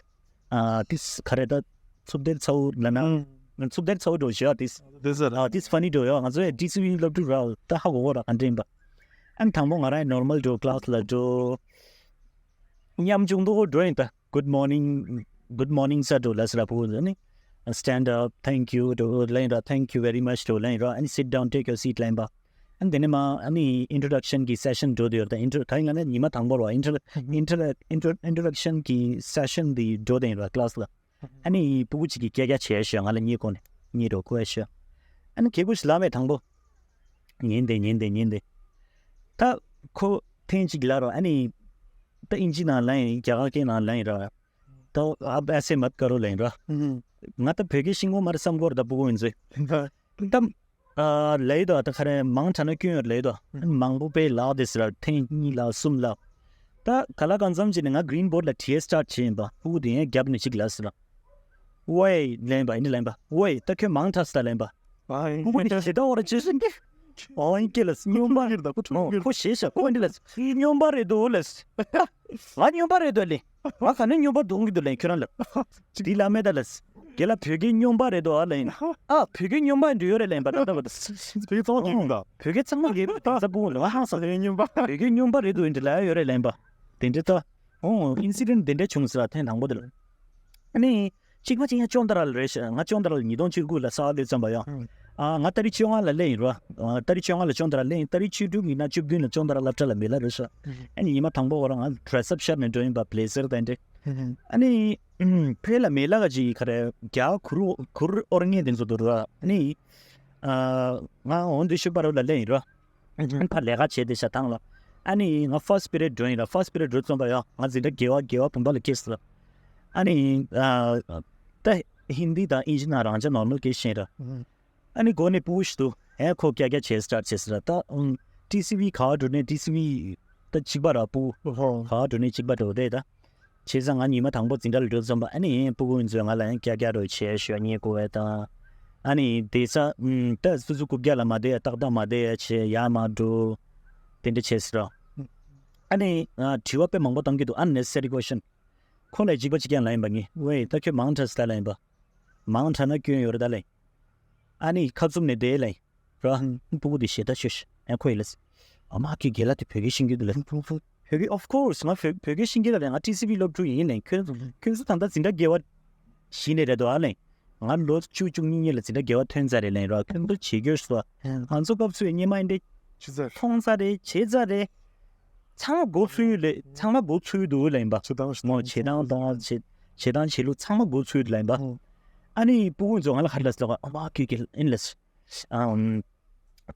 ཨ་ཏིས་ག་རེ་ད། འཚུབ་བསྡད་ཚ་བོ་ལབ་ན། འཚུབ་བསྡད་ཚ་བོ་འགྲོ་ཞེས་ཨ་ཏིས། དེ་ཟེར། ཨ་ཏིས་ཕ་ནི་འགྲོ་ཡོད། ང་ཚོ་ཡ་ཊི་སི་ཝི་སློབ་ཕྲུག་ར། ད་ཧ་གོ་གོ་ར་ག་འདྲ་ཡིན་པ། ཨ་ནི་དང་པོ་ང་རང་ནོར་མལ་འགྲོ། ཀླ་སི་ལ་འགྲོ། ཉམ་ཆུང་འདུག་འགྲོ་ཡིན་ད། Good morning, good morning sir འགྲོ་ལབ་སི་ར། ཕྲུ་གུ་ནི་stand up, thank you འགྲོ་ལབ་ཡིན་ར། Thank you very much འགྲོ་ལབ་ཡིན་ར། ཨ་ནི་sit down, take your seat ལབ་ཡིན་པ། ཨ་ནི་དེ་ནས་མར་ཨ་ནི་introduction གི་session འགྲོ་དུས་ཡོད་ད། ཨིན་ཊྲོ་ད་ཡིན་ང་ནི་ཉི་མ་དང་པོ་ར། ཨིན་ཊྲོ་ཨིན་ཊྲོ་ཨིན་ཊྲོ་introduction གི་session དེ་འགྲོ་དེ་ཡིན་ར། ཀླ་སི་ལ། ཨ་ནི་ཕྲུ་གུ་གཅིག་གིས་སྐད་རྒྱག་བྱས་ཤག་ང་ལ་བསྙད་བཀོད་ནས། བསྙད་རོགས་བཀོད་ཤག་ཨ་ནི་གད་མོ་ཞིག་ལབ་མེད་དང་པོ། ཉན་དེ་ཉན་དེ་ཉན་དེ། ད་ཁོ་ཐེངས་གཅིག་ལབ་ར། ཨ་ནི་ད་ཨིན་ཇི་ནང་ལབ་ཡིན། རྒྱ་གར་སྐད་ནང་ལབ་ཡིན་ར། ད་ཨབ་ཨེ་སེ་མད་ཀ་རོ་ལབ་ཡིན་ར། ང་ད་བོད་སྐད་ཤེས་ཀྱི་ཡོད་མ་རེད་བསམ་གྱི་ཡོད་རེད། ད་ཕྲུ་གུ་ཡིན་ཚེ། ད་ཨ་ལབ་ཡོད་ད། ད་ག་རེ་མང་དྲགས་ན་སྐྱོན་ཡོད་ལབ་ཡོད་ད། མང་པོ་དཔེ་ལབ་དེ་ཟེར་ར། ཐེངས་གཉིས་ལབ་གསུམ་ལབ། ད་ག་ལ་གང་འཚམ་བྱས་ནས་ང་གྷི་རིན་བོར་ཌི་ལ་བྲིས་སི་ཊར་ཊི་བྱས་ཡིན་པ། ཕྲུ་གུ་དེ་ཡང་རྒྱབ་ནས་གཅིག་ལབ་ཟེར་ར། ཝེ་ལབ་ཡིན་པ། ཨིན་ལབ་ཡིན་པ། ཝེ་ད་ཁྱོད་མང་དྲགས་ད་ལབ་ཡིན་པ། ཨ་ཡིན། ཕྲུ་གུ་དེ་ཞེ་དྲག་འོ་ར་ཅི་ཟེར་གི། ཨོ་ཡིན་སྐད་ལ་སྨྱོན་པ་རེད་ད། ཁོ་ཕྲུ་གུ་ཡིན། ཁོ་ཞེད་ཤག་ཁོ་འདི་ལ་སྨྱོན་པ་རེད་འདུག་ལབ། ང་སྨྱོན་པ་རེད་འདུག་ལབ། ང་ག་ནས་སྨྱོན་པ་འདུག་གི་འདུག་ལབ་ཁྱོད་རང་ལབ། དེ་ལབ་མེད་ད་ལབ། རྒན་ལགས་བོད་སྐད་སྨྱོན་པ་རེད་འདུག་ཨ་ལབ་ཡིན། ཨ་བོད་སྐད་སྨྱོན་པ་འདྲ་ཡོད་རེད་ལབ་ཡིན་པ། ད་ད་བ་ད། བོད་སྐད་གཙང་མ་རྒྱས་པ་དེ་ཚ་པོ་ལ་ཧང་སང་། བོད་སྐད་སྨྱོན་པ། བོད་སྐད་སྨྱོན་པ་རེད་འདུག་འདི་ལ་ཡོད་རེད་ལབ་ཡིན་པ། དེ་འདྲ་ད། ཨོ་ཨིན་སི་ཌེན་ཊི་དེ་འདྲ་བྱུང་ཟེར་བ་ཐེངས་དང་པོ་དེ་ལ། ཨ་ནི། གཅིག་པ་གཅིག་ཡང་ཅོན་ཏ་ར་ལ་རེད་ཤག་ང་ཅོན་ཏ་ར་ལ་ཉིས་སྟོང་བཅུ་དགུ་ལ་གསར་པ་སླེབས་ཙམ་པ་ཡང་། ཨ་ང་ཏ་རིག་བཅོ་ལྔ་ལ་སླེབས་ཡིན་ར། ཨ་ཏ་རིག་བཅོ་ལྔ་ལ་ཅོན་ཏ་ར་སླེབས་ཡིན། ཏ་རིག་བཅུ་དྲུག་ཡིན་ན་བཅུ་བདུན་ལ་ཅོན་ཏ་ར་སློབ་གྲྭ་ལ་མེ་ལ་རེད་ཤག་ཨ་ནི་ཉི་མ་དང་པོ་ཁོ་རང་ང་ཌི་རེ་སི་ཨབ་ཤར་ནས་འགྲོ་ཡིན་པ། བྷི་ལེ་ཛར་དང་འདྲ། ཨ་ནི་ཕེ་ལ་མེ་ལ་ག་ཅིག་ག་རེ་རྒྱ་གུར་གུར་ཨོར་ངེ་དེ་ཚོ་འདུག་ར། ཨ་ནི་ཨ་ང་འོན་ཏེ་ཤུ་པ་རོ་ལ་སླེབས་ཡིན་ར། ཨ་ནི་ཕར་ལས་ཀ་བྱས་ཏེ་ཤ་ཐང་ལ། ཨ་ནི་ང་ཕར་སི་པི་རི་ཌི་འགྲོ་ཡིན་ལ། ཕར་སི་པི་རི་ཌི་འགྲོ་ཙམ་པ་ཡང་ང་འཛིན་གྲྭ་དགེ་བ་དགེ་བ་བུམ་པ་ལ་སྐྱེས་སོང་ལ། ཨ་ནི་ཨ་ད་ཧིན་དི་དང་ཨིན་ཇི་ནང་རང་ཅག་ནོར་མལ་སྐད་ཤེས་ར། ཨ་ནི་འགོ་ནས་ཕྲུ་གུ་ཞིག་འདུག་ཨེ་ཁོ་ཀྱ་ཀྱ་བྱས་སི་ཊར་ཊི་བྱས་སི་ར། ད་ཨུམ་ཊི་སི་ཝི་ག་འགྲོ་ནས་ཊི་སི་ཝི་ད་གཅིག་པ་ར། ཕྲུ་གུ་ཧོ་ག་འགྲོ་ནས་གཅིག་པ་འགྲོ་རེད་ད། བྱས་ཙང་ང་ཉི་མ་དང་པོ་འཛིན་གྲྭ་ལ་འགྲོ་ཙམ་པ། ཨ་ནི་ཕྲུ་གུ་ཚོས་ང་ལ་ཡང་ཀྱ་ཀྱ་རོ་བྱས་ཞོ་ཉེ་གོ་བས་དང་། ཨ་ནི་དེ་ས་ད་སུ་སུ་རྐུབ་བཀྱག་ལ་མ་བསྡད། ཏག་ཏག་མ་བསྡད་བྱས་ཡར་མར་འགྲོ། དེ་འདྲ་བྱས་སི་ར། ཨ་ནི་ཨ་དྲི་བ་དཔེ་མང་པོ་བཏང་གི་འདུག unnecessary question། ཁོ་ལ་གཅིག་པ་གཅིག་རྐྱང་ལབ་ཡིན་པ། ངས་ཝེ་ད་ཁྱོད་མང་དྲགས་ད་ལབ་ཡིན་པ། མང་དྲགས་ན་སྐྱོན་ཡོད་རེད་ད་ལབ་ཡིན། ཨ་ནི་ཁ་བཙུམ་ནས་བསྡད་ལབ་ཡིན། ར། ཕྲུ་གུ་དེ་ཞེ་དྲག་ཤོད་ཤག་ཨ་ཁོ་ཡིན་ལ། ཨ་མ་ཁྱོད་རྒན་ལགས་དེ་བོད་སྐད་ཤེས་ཀྱི་འདུག་ལ། ཕྲུ་གུ་བོད་སྐད། Of course ང་བོད་བོད་སྐད་ཤེས་ཀྱི་ལ་ལས། ང་ཊི་སི་ཝི་སློབ་ཕྲུག་ཡིན་ལས། ཁྱོད་ཁྱོད་ཚོ་ད་ལྟ་འཛིན་གྲྭ་བརྒྱད་པ་གཞི་ནས་རེད་དོ་ཨ་ལས། ང་ལོ་བཅུ་བཅུ་གཉིས་གཉིས་ལ་འཛིན་གྲྭ་བརྒྱད་པ་ཐོན་ཚར་རེད་ལས་ར། ཁྱོད་ཚོ་བྱེད་རྒྱུ་སོ། ང་ཚོ་སྐབས་སུ་སྔོན་མ་འདི་ཆི་ཚར། མཐོང་ཚར་རེད། བྱེད་ཚར་རེད། ཚང་མ་མགོ་ཚོས་ཡོད་ལས། ཚང་མ་མགོ་ཚོས་འདུག་ལས་ཡིན་པ། ཆུ་དྭངས་ཤིག་མོ་བྱེད་སྟངས་དང་བྱེད་བྱེད་སྟངས་བྱེད་ལུགས་ཚང་མ་མགོ་ཚོས་འདུག་ལས་ཡིན་པ། ཨ་ནི་ཕྲུ་གུ་ཚོ་ང་ལ་ཧར་ལ་སོགས་ཨ་མ་ཁྱོད་ཀྱི་ཨིན་ལས། ཨམ།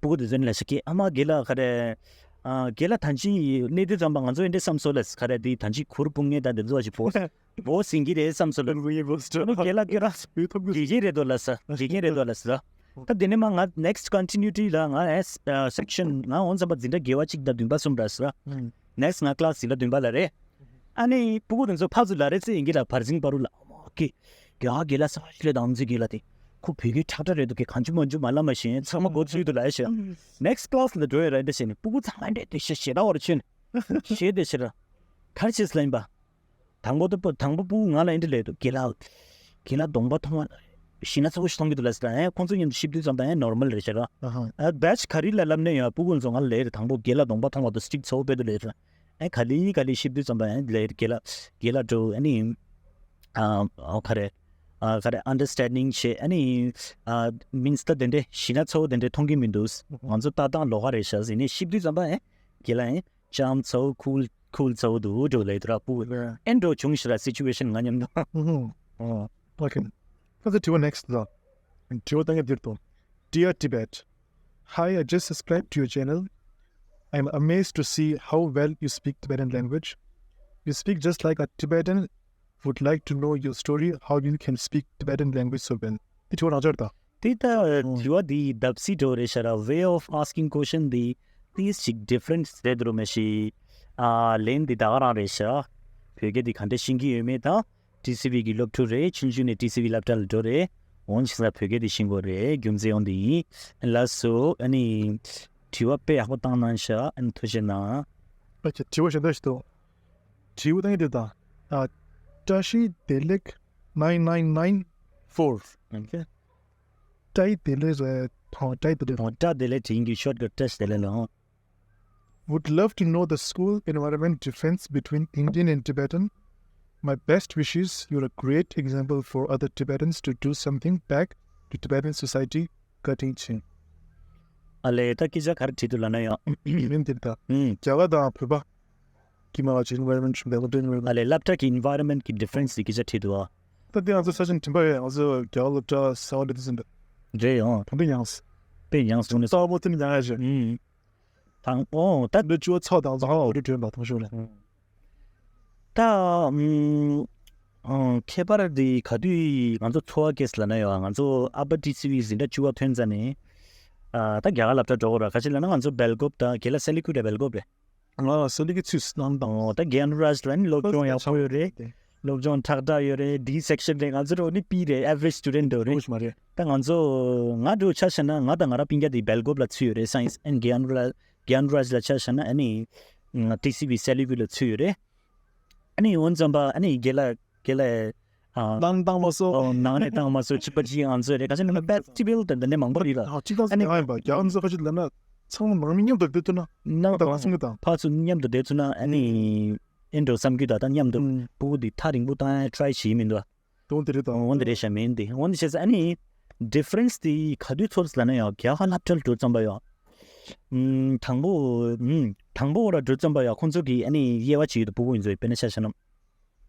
ཕྲུ་གུ་དེ་ཚོ་ནི་ལ་ཤི་ཀི་ཨ་མ་རྒན་ལགས་ག་རེ། ཨ་རྒན་ལགས་ད་ཅི་གནས་དུས་ཙམ་པ་ང་ཚོ་འདི་འདྲ་བསམ་སོང་ལ་ག་རེ། འདི་ད་ཅི་གུར་སྤུ་ངེ་ད་འདི་ཚོ་ཞིག་བོ་བོ་ཟིན་གྱི་རེད་བསམ་སོང་ལ། རྒན་ལགས་ཁྱོད་རང་དགེ་རྒན་རེད་དོ་ལ་ས། དགེ་རྒན་རེད་དོ་ལ་ས། ད་དེ་ནས་མ་ང་next continuity ལ་ང་ཨེ་section ང་འོང་ཙམ་པ་འཛིན་གྲྭ་དགེ་བ་གཅིག་དང་བདུན་པ་གསུམ་ར་ས། next ང་class ཡིན་ལ་བདུན་པ་ལ་རེད། ཨ་ནི་ཕྲུ་གུ་དེ་ཚོ་ཕར་ཚུར་ལབ་རེད་ཚེ་ཡིན་གྱི་ལ། བར་ཟིང་བར་རུ་ལ་ཨ་མ་ཀི་རྒྱ་ག་རྒན་ལགས་ས་ཤི་ལས་དང་ཚེ་རྒན་ལགས་དེ་ཁོ་བོད་སྐད་ཁྲག་ཁྲག་རེད་འདུག་གི། གང་བྱུང་མང་བྱུང་མ་ལབ་མ་ཤེས། ཚང་མ་མགོ་ཚོས་འདུག་ལབ་ཤག next class ལ་འགྲོ་ཡ་རེད་འདྲ་བྱས་ནས་ཕྲུ་གུ་ཚང་མ་འདྲེ་དེ་ཤ་ཞེ་དྲག་བར་ཆོད་ནས་ཞེས་དེ་ཤི་ར། གར་ཆེས་ལ་ཡིན་པ། དང་པོ་དང་པོ་ཕྲུ་གུ་ང་ལ་འདི་འདྲ་ལབ་འདུག་རྒན་ལགས། རྒན་ལགས་གདོང་པ་མཐོང་བ་ཞེ་ན་ཚ་བོ་ཞིག་མཐོང་གི་འདུག་ལབ་ཟེར། ཨེ་ཁོང་ཚོ་མཉམ་དུ་ཤི་དུས་ཙམ་པ་ཨེ་normal རེད་ཤག་ར། ཨ་batch ག་རེ་ལ་ལབ་ནས་ཡང་ཕྲུ་གུ་ཚོ་ང་ལ་ལབ་རེད། དང་པོ་རྒན་ལགས་གདོང་པ་མཐོང་བ་དང་strict ཚ་བོ་དཔེ་འདུག་ལབ་རེད། ཨེ་ག་ལེ་ག་ལེ་ཤི་དུས་ཙམ་པ་ཨེ་ལབ་རེད། རྒན་ལགས་རྒན་ལགས་འགྲོ་ཨ་ནི། ཨ་ཨ་ག་རེ། ཨ་ག་རེ་understanding བྱེད་ཨ་ནི། ཨ་means ད་དེ་འདྲ་ཞེ་ན་ཚ་བོ་དེ་འདྲ་མཐོང་གི་མི་འདུག་ང་ཚོ་ལྟ་སྟངས་ལོགས་ཀ་རེད་ཤག་ཟེར་ནས་ཤི་དུས་ཙམ་པ་ཨེ་རྒན་ལགས་ཨེ། ལྕམ་ཚ་བོ་cool cool ཚ་བོ་འདུག་འགྲོ་ལས་དུ་ར་པུ་ཨེ་འགྲོ་བྱུང་ཞིག་ར་situation ང་མཉམ་དུ། Okay. ཁ་ཚ་དྲི་བ་next དང་། དྲི་བ་ད་ངས་འདིར་དང་། Dear Tibet, hi, I just subscribed to your channel. I'm amazed to see how well you speak Tibetan language. You speak just like a Tibetan would like to know your story, how you can speak Tibetan language so well. དེ་དྲི་བ་རང་འཇགས་དང་། དེ་ད་དྲི་བ་འདི་བརྡབ་གསིག་འགྲོ་རེད་ཤག་ར། Way of asking question འདི་ ཏིས་ཅིག་ཌི་ཕ་རེན་སི་རེད་འགྲོ་མེད་ཤི། ཨ་ལན་འདི་ད་ག་རང་རེད་ཤག་བོད་སྐད་འདི་ག་འདྲ་ཤེས་ཀྱི་ཡོད་མེད་དང་། ཊི་སི་ཝི་གི་སློབ་ཕྲུག་རེད། ཆུང་ཆུང་ནས་ཊི་སི་ཝི་སློབ་གྲྭ་ལ་འགྲོ་རེད། འོན་ཀྱང་བོད་སྐད་འདི་ཤེས་དགོས་རེད། རྒྱུ་མཚན་འོན་འདི་ཡིན། ལགས་སོ། ཨ་ནི་དྲི་བ་དཔེ་ཡག་པོ་བཏང་གནང་ཤག་ཨ་ནི་ཐུགས་རྗེ་གནང་། ཨ་ཅེ་དྲི་བ་གཞན་དག་ཞིག་འདུག་དྲི་བ་བཏང་ཡི་འདུག་ད། ཨ། བཀྲ་ཤིས་བདེ་ལེགས་nine nine nine four། ཨོ་ཁེ། བཀྲ་ཡི་བདེ་ལེགས་རེད། ཐོང་བཀྲ་ཡི་བདེ་ལེགས། ཨོ་བཀྲ་བདེ་ལེགས་དྲན་གྱི་ཤོར་གི་བཀྲ་ཤིས་བདེ་ལེགས་ལ། ཨོ། Would love to know the school environment difference between Indian and Tibetan. My best wishes. You're a great example for other Tibetans to do something back to Tibetan society. བཀའ་དྲིན་ཆེ། ཨ་ལས་ད་སྐད་ཆ་ག་རེ་དྲིས་འདུག་ལབ་ན་ཡང་། མིན་འདིར་ད། ཨུམ། རྒྱ་གར་དང་བོད་པ། ཀྱི་མ་བ་ཅིག་environment ཆུང་བའི་སློབ་གྲྭའི་environment། ཨ་ལས་སློབ་གྲྭ་གི་environment གི་difference དེ་སྐད་ཆ་དྲིས་འདུག་ཨ། ད་དེ་ང་ཚོ་ས་ཆེན་དྲན་པ་ཡོད། ང་ཚོ་རྒྱ་གར་སློབ་གྲྭ་གསར་བ་འདྲ་དེ་ཟིན་པས། རེད་ཡང་། དོན་དུ་ཡངས། དཔེ་ཡངས་སོང་ནས། རྩ་བ་མོ་དེ་ནི་ཡང་ཡ་ཞེས། ཨུམ། དང་ཨོ་ད། འདི་བཅུ་བ་ཚོགས་དང་ཚོགས་ཨོ་འདི་བསྒྲོན་པ་དང་ཤོག་ལ། ཨུམ། ད་ཨུམ། ཨང་ཁྱད་པར་དེ་ག་དུས་ང་ཚོ་འཚོ་བ་སྐྱེལ་ལ་ན་ཡོད་ང་ཚོ་ཨ་པ་ཊི་སི་ཝི་འཛིན་གྲྭ་བཅུ་བ་ཐོན་ཙ་ནས། ཨ་ད་རྒྱ་གར་སློབ་གྲྭ་འགྲོ་དགོས་ར་ག་ཅི་ལབ་ན་ང་ཚོ་སྦེལ་ཀོབ་དང་དེ་ལ་སེ་ལི་ཀུ་རེ་སྦེལ་ཀོབ་རེད། ང་ལ་སོ་ལི་གི་ཚུལ་སྣང་དང་། ཨོ་ད་གྱན་རཱཇ་ལ་ནི་སློབ་སྦྱོང་ཡག་པོ་ཡོད་རེད། སློབ་སྦྱོང་ཁྲག་ཁྲག་ཡོད་རེད། D section རེད། ང་ཚོ་རོ་ནི་པི་རེད། average student འགྲོ་རེད། ད་ང་ཚོ་ང་འགྲོ་ཆ་བཞག་ན་ང་དང་ང་རང་སྤུན་ཀྱག་དེ་སྦེལ་ཀོབ་ལ་ཚུད་ཡོད་རེད། སའེན་སི་ཨེན་གྱན་རཱཇ་གྱན་རཱཇ་ལ་ཆ་བཞག་ན་ཨ་ནི་ཊི་སི་ཝི་སེ་ལི་ཀུ་ལ་ཚུད་ཡོད་རེད། ཨ་ནི་འོན་ཙམ་པ་ཨ་ནི་དགེ་ལགས་དགེ་ལགས། ཨ། ནང་བཏང་མ་སོ། ཨོ་ནང་ནས་བཏང་མ་སོ་གཅིག་པ་གཅིག་ང་ཚོ་རེད་ག་ཚོད་ན་ཕེ་སི་ཊི་བལ་དང་འདི་འདྲ་མང་པོ་རེད་ལ། ཨ་གཅིག་ཐང་ཨ་ནི་སི་ཡང་ཡིན་པ་རྒྱ་ང་ཚོ་ཁ་ཅིག་ལ་ན་ཚང་མ་ནང་མི་མཉམ་དུ་བསྡད་ཐུབ་ན། ནང་ད་ང་སེམས་ཀྱི་དང་། ཕར་ཚུར་མཉམ་དུ་བསྡད་ཐུབ་ན་ཨ་ནི་ཨེ་འགྲོ་བསམ་རྒྱུ་ད་ལྟ་མཉམ་དུ་ཨུམ། ཕྲུ་གུ་འདི་ཐག་རིང་པོ་བཏང་ཡ་ཊི་རའི་བྱེད་ཀྱི་མི་འདུག་དོན་དེ་རེད་དང་། འོ་འདི་རེད་ཤག་མིན་འདི་འོ་འདི་བྱས་ཙང་ཨ་ནི་ཌི་ཕ་རེན་སི་དེ་ག་དུས་ཚོར་ལབ་ན་ཡང་རྒྱ་གར་སློབ་གྲྭར་འགྲོ་ཙམ་པ་ཡང་། ཨུམ། དང་པོ་ཨུམ། དང་པོ་ར་འགྲོ་ཙམ་པ་ཡང་ཁོང་ཚོ་གིས་ཨ་ནི་དབྱེ་བ་ཕྱེ་ཡོད་དུ་ཕྲུ་གུ་ཡིན་ཚོད་དཔེར་ན་ཆ་བཞག་ན།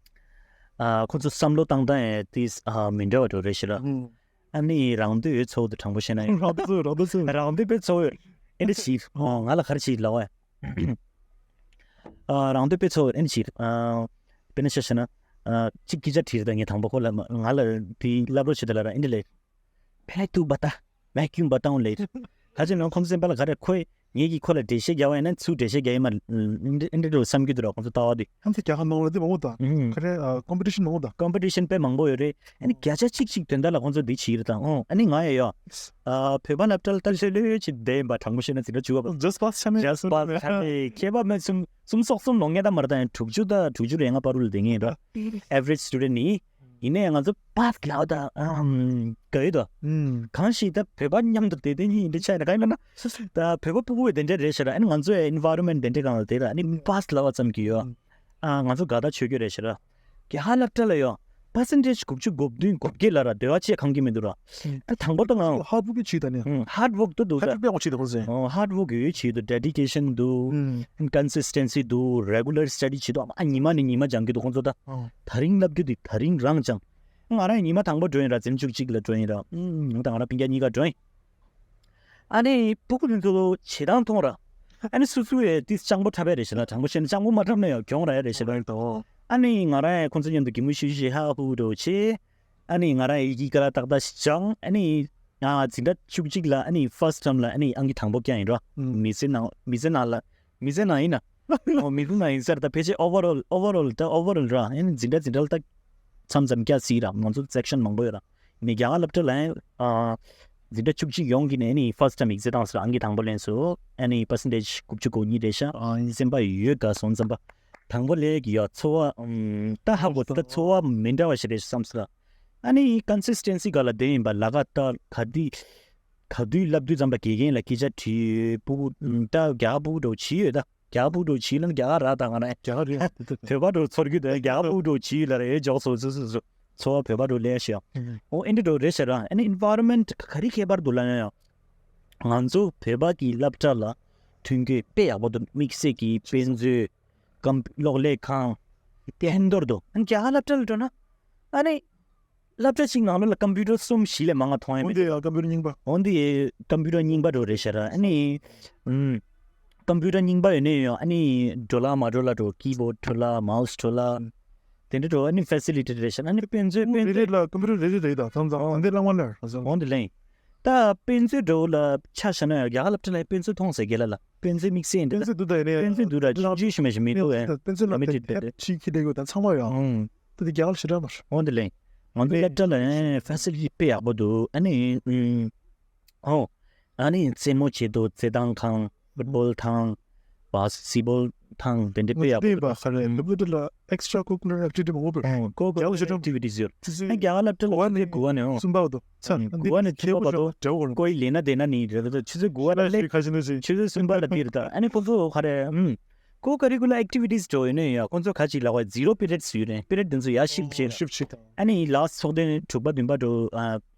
ཨ་ཁོང་ཚོ་བསམ་བློ་བཏང་སྟངས་ཡང་ཏིས་ཨ་མི་འདྲ་བ་འགྲོ་རེད་ཤག་ར། ཨུམ། ཨ་ནི་རང་འདོད་ཡོད་ཚོགས་དུ་དྲང་པོ་བཤད་ན་ཡང་། རང་འདོད་ཚོ་རང་འདོད་ཚོ། རང་འདོད་པའི་ཚོགས་ཡོད། ཨེ་འདྲ་ཞིག་ཨོ་ང་ལ་ག་རེ་ཞིག་ལབ་བས། ཨ་རང་འདོད་པའི་ཚོགས་ཨེ་འདྲ་ཞིག་ཨ་དཔེར་ན་ཆ་བཞག་ན་ཨ་གཅིག་སྐད་ཆ་དྲིས་རེད་ད་ངས་དང་པོ་ཁོ་ལ་མ་ང་ལ་དེ་བསླབ་རོགས་བྱེད་ད་ལ་ར་ཨེ་འདྲ་ལས། ཕལ་ཏུ་བ་ཏ། མེ་ཀྱུང་བ་ཏང་ལེ། ཁ་ཅིག་ནང་ཁོང་སེམས་པ་ལ་ག་རེ་ཁོས་ངེད་ཀྱིས་ཁོ་ལ་འགྲེལ་བཤད་རྒྱག་པ་ཡིན་ན་ཚུར་འགྲེལ་བཤད་རྒྱག་ཡིན་མ་ཨིན་ཏེ་བསམ་གྱི་འདུག་ར་ཁོང་ཚོ་ལྟ་བ་དེ། ཁ་ཚ་རྒྱ་གར་ནང་ལ་དེ་མང་པོ་དང་། ཨུམ། ག་རེ་ཀོམ་པི་ཊི་ཤན་མང་པོ་དང་། ཀོམ་པི་ཊི་ཤན་དཔེ་མང་པོ་ཡོད་རེད། ཨ་ནི་བརྒྱ་ཆ་གཅིག་གཅིག་དོན་དག་ལ་ཁོང་ཚོ་འདི་བྱེད་ཀྱི་རེད་དང་། ཨོ་ཨ་ནི་ང་ཡ་ཡོ། ཨ་བོད་པ་སློབ་གྲྭ་ལ་ལྟ་ཤེས་ལོས་ཅིག་བསྡད་ཡིན་པ་དྲང་པོ་བཤད་ན་འཛིན་གྲྭ་བཅུ་པ། ཇ་སི་པཱ་སི་ཆ་མེད། ཇ་སི་པཱ་སི་ཆ་མེད། ཁྱད་པར་མེད་གསུམ་གསུམ་སོག་གསུམ་ལོ་ངེ་ད་མར་ད་ཡང་དྲུག་ཅུ་ད་དྲུག་ཅུ་རེ་ལྔ་བར་དུ་ལ་བསྡད་ངེས་ར། average student ནི། ཡིན་ནའི་ང་ཚོ་པཱ་སི་ལབ་ད་ཨམ་དགའ་ཡོད་དོ། ཨུམ། གང་ཞིག་ད་བོད་པ་མཉམ་དུ་བསྡད་དེ་ཡིན་འདི་ཆ་ཡིན་ན་གང་ཡིན་ན། ད་བོད་པ་ཕྲུ་གུ་བས་དེ་འདྲ་རེད་ཤག་ར། ཨ་ནི་ང་ཚོའི་environment དེ་འདྲ་གང་ལ་དེ་ར་ཨ་ནི་པཱ་སི་ལབ་པ་ཙམ་གྱིས་ཡོད། ཨ་ང་ཚོ་དགའ་ཐག་ཆོད་རྒྱུ་རེད་ཤག་ར། རྒྱ་གར་སློབ་གྲྭ་ལ་ཡོད། པར་སེན་ཊེཇ་དགུ་བཅུ་གོ་བདུན་གོ་བརྒྱད་ལ་ར་འདོད་པ་ཆེ་གང་གི་མི་འདུག་ར། ཨ་དང་པོ་ད་ང་ཧར་ཌི་ཝོག་གི་བྱེད་ད་ནི། ཧར་ཌི་ཝོག་ད་འདུག་ད། ཧར་ཌི་ཝོག་བྱེད་ད་ཁོང་ཚོས། ཧར་ཌི་ཝོག་ཡོད་བྱེད་ད་ཌེ་ཌི་ཀེ་ཤན་འདུག་ཀོན་སིས་ཊེན་སི་འདུག་རེ་གུ་ལར་སི་ཊ་ཌི་བྱེད་ད་ཨ་ཉི་མ་ནས་ཉི་མ་སྦྱང་གི་འདུག་ཁོང་ཚོ་ད། ད་རིང་བསླབ་རྒྱུ་དེ་ད་རིང་རང་སྦྱང་། ང་རང་ཉི་མ་དང་པོ་འགྲོ་ཡིན་ར་འཛིན་བཅུ་གཅིག་ལ་འགྲོ་ཡིན་ར། ང་དང་ང་རང་སྤུན་ཀྱག་གཉིས་ཀ་འགྲོ་ཡིན། ཨ་ནི་ཕྲུ་གུ་དེ་ཚོ་བྱེད་སྟངས་མཐོང་ར། ཨ་ནི་སུ་སུ་ཡས་ཏིས་སྤྱང་པོ་འཁྲབ་ཡ་རེད་ཤག་ན། དྲང་པོ་བཤད་ན་སྤྱང་པོ་མ་འཁྲབ་ན་ཡང་གྱོང་རག་ཡ་རེད་ཤག་ན། ཨ་ནི་ང་རང་ཡང་ཁོང་ཚོ་མཉམ་དུ་གད་མོ་ཤུ་ཤུ་ཧ་ཧུ་འགྲོ་བྱེད། ཨ་ནི་ང་རང་ཡི་གེ་ཀ་ལ་ཏག་ཏག་སྦྱང་། ཨ་ནི་ང་འཛིན་གྲྭ་བཅུ་གཅིག་ལ་ཨ་ནི་ཕར་སི་ཊི་ཊརམ་ལ་ཨ་ནི་ཨང་ཀི་དང་པོ་བཀྱག་ཡིན་ར། མི་ཚེ་ནང་མི་ཚེ་ནང་ལ་མི་ཚེ་ནང་ཡིན་ན། ཨོ་མི་ཚེ་ནང་ཡིན་ཟེར་ད་ཕལ་ཆེར་ཨོ་ཝར་ཨོལ་ཨོ་ཝར་ཨོལ་ད་ཨོ་ཝར་ཨོལ་ར་ཨ་ནི་འཛིན་གྲྭ་འཛིན་གྲྭ་ལ་ད་མཚམས་མཚམས་བཀྱག་སྲིད་ར། ང་ཚོ་སེག་ཤན་མང་པོ་ཡོད་ར། ནི་རྒྱ་གར་སློབ་གྲྭ་ལ་ཨ་འཛིན་གྲྭ་བཅུ་གཅིག་ཡོངས་ཀྱི་ནས་ནི་ཕར་སི་ཊི་ཊརམ་ཨེག་ཛིཊ་བཏང་ཟེར་ཨང་ཀི་དང་པོ་ལེན་སོང་། ཨ་ནི་པར་སེན་ཊེཇ་དགུ་བཅུ་གོ་གཉིས་རེད་ཤག་ཨ་ནི་སེམས་པ་ཡོད་དགའ་སོང་། སེམས་པ་དང་པོ་ལས་ཀྱི་ཡ་ཚོར་བ་ཨམ་ད་ཧ་གོ་ད་ཚོར་བ་མི་འདྲ་བ་ཞིག་རེད་བསམ་སོང་། ཨ་ནི་ཀོན་སིས་ཊེན་སི་ག་ལ་བསྡད་ཡིན་པ་ལ་ཀ་ད་ག་དུས་ག་དུས་བསླབ་དུས་ཙམ་པ་དགེ་རྒན་ལ་སྐད་ཆ་དྲིས་ཡོད། ཕྲུ་གུ་ད་རྒྱ་གར་ཕྲུ་གུ་འདྲ་བོ་བྱིས་ཡོད་ད། རྒྱ་གར་ཕྲུ་གུ་བྱིས་ལ་རྒྱ་གར་ར་དང་ང་རང་རྒྱ་གར་རེད། བོད་པ་འདྲ་བོ་ཚོར་གྱི་འདུག་རྒྱ་གར་ཕྲུ་གུ་འདྲ་བོ་བྱིས་ལ་རེད་འཇོག་སོ་སོ་སོ་སོ་ཚོར་བ་བོད་པ་འདྲ་བོ་ལས་ཤི་ཡང་། ཨོ་ཨེ་འདྲ་འདྲ་བོ་རེད་ཤག་ར། ཨ་ནི་ཨེན་ཝའི་རོན་མེན་ཊི་ག་རེ་ཁྱད་པར་འདུག་ལབ་ན་ཡང་། ང་ཚོ་བོད་པ་གི་སློབ་གྲྭ་ལ་མཐུན་རྐྱེན་དཔེ་ཡག་པོ་འདུག་དམིགས་བསལ་གྱི་དཔེ་མཛོད་ཀམ་གློག་ཀླད་ཁང་ཕན་ཐོགས་འདུག་ཨ་ནི་རྒྱ་གར་སློབ་གྲྭ་ལ་འགྲོ་ན་ཨ་ནི། སློབ་གྲྭ་གཅིག་ནང་ལོགས་ལ་ཀམ་པུ་ཊར་གསུམ་བཞི་ལས་མང་བ་མཐོང་ཡ་མེད། འོན་ཏེ་ཡང་ཀམ་པུ་ཊར་རྙིང་པ། འོན་ཏེ་ཀམ་པུ་ཊར་རྙིང་པ་འདྲ་བོ་རེད་ཤག་ར། ཨ་ནི་ཨུམ། ཀམ་པུ་ཊར་རྙིང་པ་ཡོད་ནའི་ཡང་ཨ་ནི་འགྲོ་ལ་མ་འགྲོ་ལ་འགྲོ་ཀི་བོཌ་འགྲོ་ལ་མའོ་སི་འགྲོ་ལ། དེ་འདྲ་འགྲོ་ཨ་ནི་ཕེ་སི་ལི་ཊི་རེད་ཤག་ཨ་ནི་དཔེ་མཛོད་དཔེ་རེ་མཛོད། རེ་ལ་ཀམ་པུ་ཊར་རེ་རེ་རེད་ད་ཙམ་ཙམ་འོན་ཏེ་བླ་མ་ལ་འོན་ཏེ་ལེན། ད་ ད་དཔེ་མཛོད་འགྲོ་ལ་ཆ་བཞག་ན་ཡང་རྒྱ་གར་སློབ་གྲྭ་ལ་དཔེ་མཛོད་མཐོང་ཟེར་གྱི་ལ་ལ་དཔེ་མཛོད་དམིགས་བསལ་འདི་དཔེ་ལ་མཛོད་འདུག་ད་ཡིན་ནའི་དཔེ་མཛོད་འདུག་ད་ཅི་ཞུ་མ་ཞུ་མི་འདུག་ཨེ་དཔེ་མཛོད་ལ་མི་དེ་ཁྲིད་དེ་ཁྱི་ཁྱི་ལེགས་ད་ཚང་མ་ཡོད་ཨང་། ད་དེ་རྒྱ་གར་ཞེ་དྲག་མར་འོང་དེ་ལེན་འོང་དེ་སློབ་གྲྭ་ལ་ཨེ་ཕེ་སི་ལི་ཊི་དཔེ་ཡག་པོ་འདུག་ཨ་ནི་ཨུམ། ཨོ། ཨ་ནི་རྩེད་མོ་བྱེད་དུ་རྩེད་ཐང་ཁང་། ཕུཊ་བོལ་ཐང་། བཱ་སི་ཀེ་ཊི་བོལ་ཐང་དེ་འདྲ་དཔེ་ཡག་པོ་འདུག་ཁ་རེ་ལུག་ལུག་ལ་extra curricular activity མང་པོ་ཨོ་ཀོ་ཀུ་ལར་ཨེག་ཊི་བི་ཊི་ཡོད། ཨ་རྒྱ་གར་སློབ་གྲྭ་ལ་དེ་གོ་བ་ནས་ཨོ། གསུམ་པ་བ་དོ་ཚ་ཨ་ནི་གོ་བ་ནས་ཁྱེད་པ་བ་དོ་ཀོ་ཡི་ལེ་ན་དེ་ན་ནི་རེ་ད་ཆུ་ཚོད་དགུ་བ་ལ་ལེ་ཆུ་ཚོད་གསུམ་པ་ལ་དེ་རེད་ད། ཨ་ནི་ཁོ་ཚོ་ཁ་རེ་ཨུམ། ཀོ་ཀ་རི་ཀུ་ལར་ཨེག་ཊི་བི་ཊི་འགྲོ་ཡོད་ནས་ཡ་ཁོ་ཚོ་ཁ་ཅིག་ལ་བ་ཛི་རོ་པི་རི་ཡོད་རེད། པི་རི་དེ་ཚོ་ཡ་ཤིབ་བྱེད་ཤིབ་བྱེད་ཨ་ནི་ལ་ཚོགས་ཐེངས་དྲུག་པ་བདུན་པ་འགྲོ།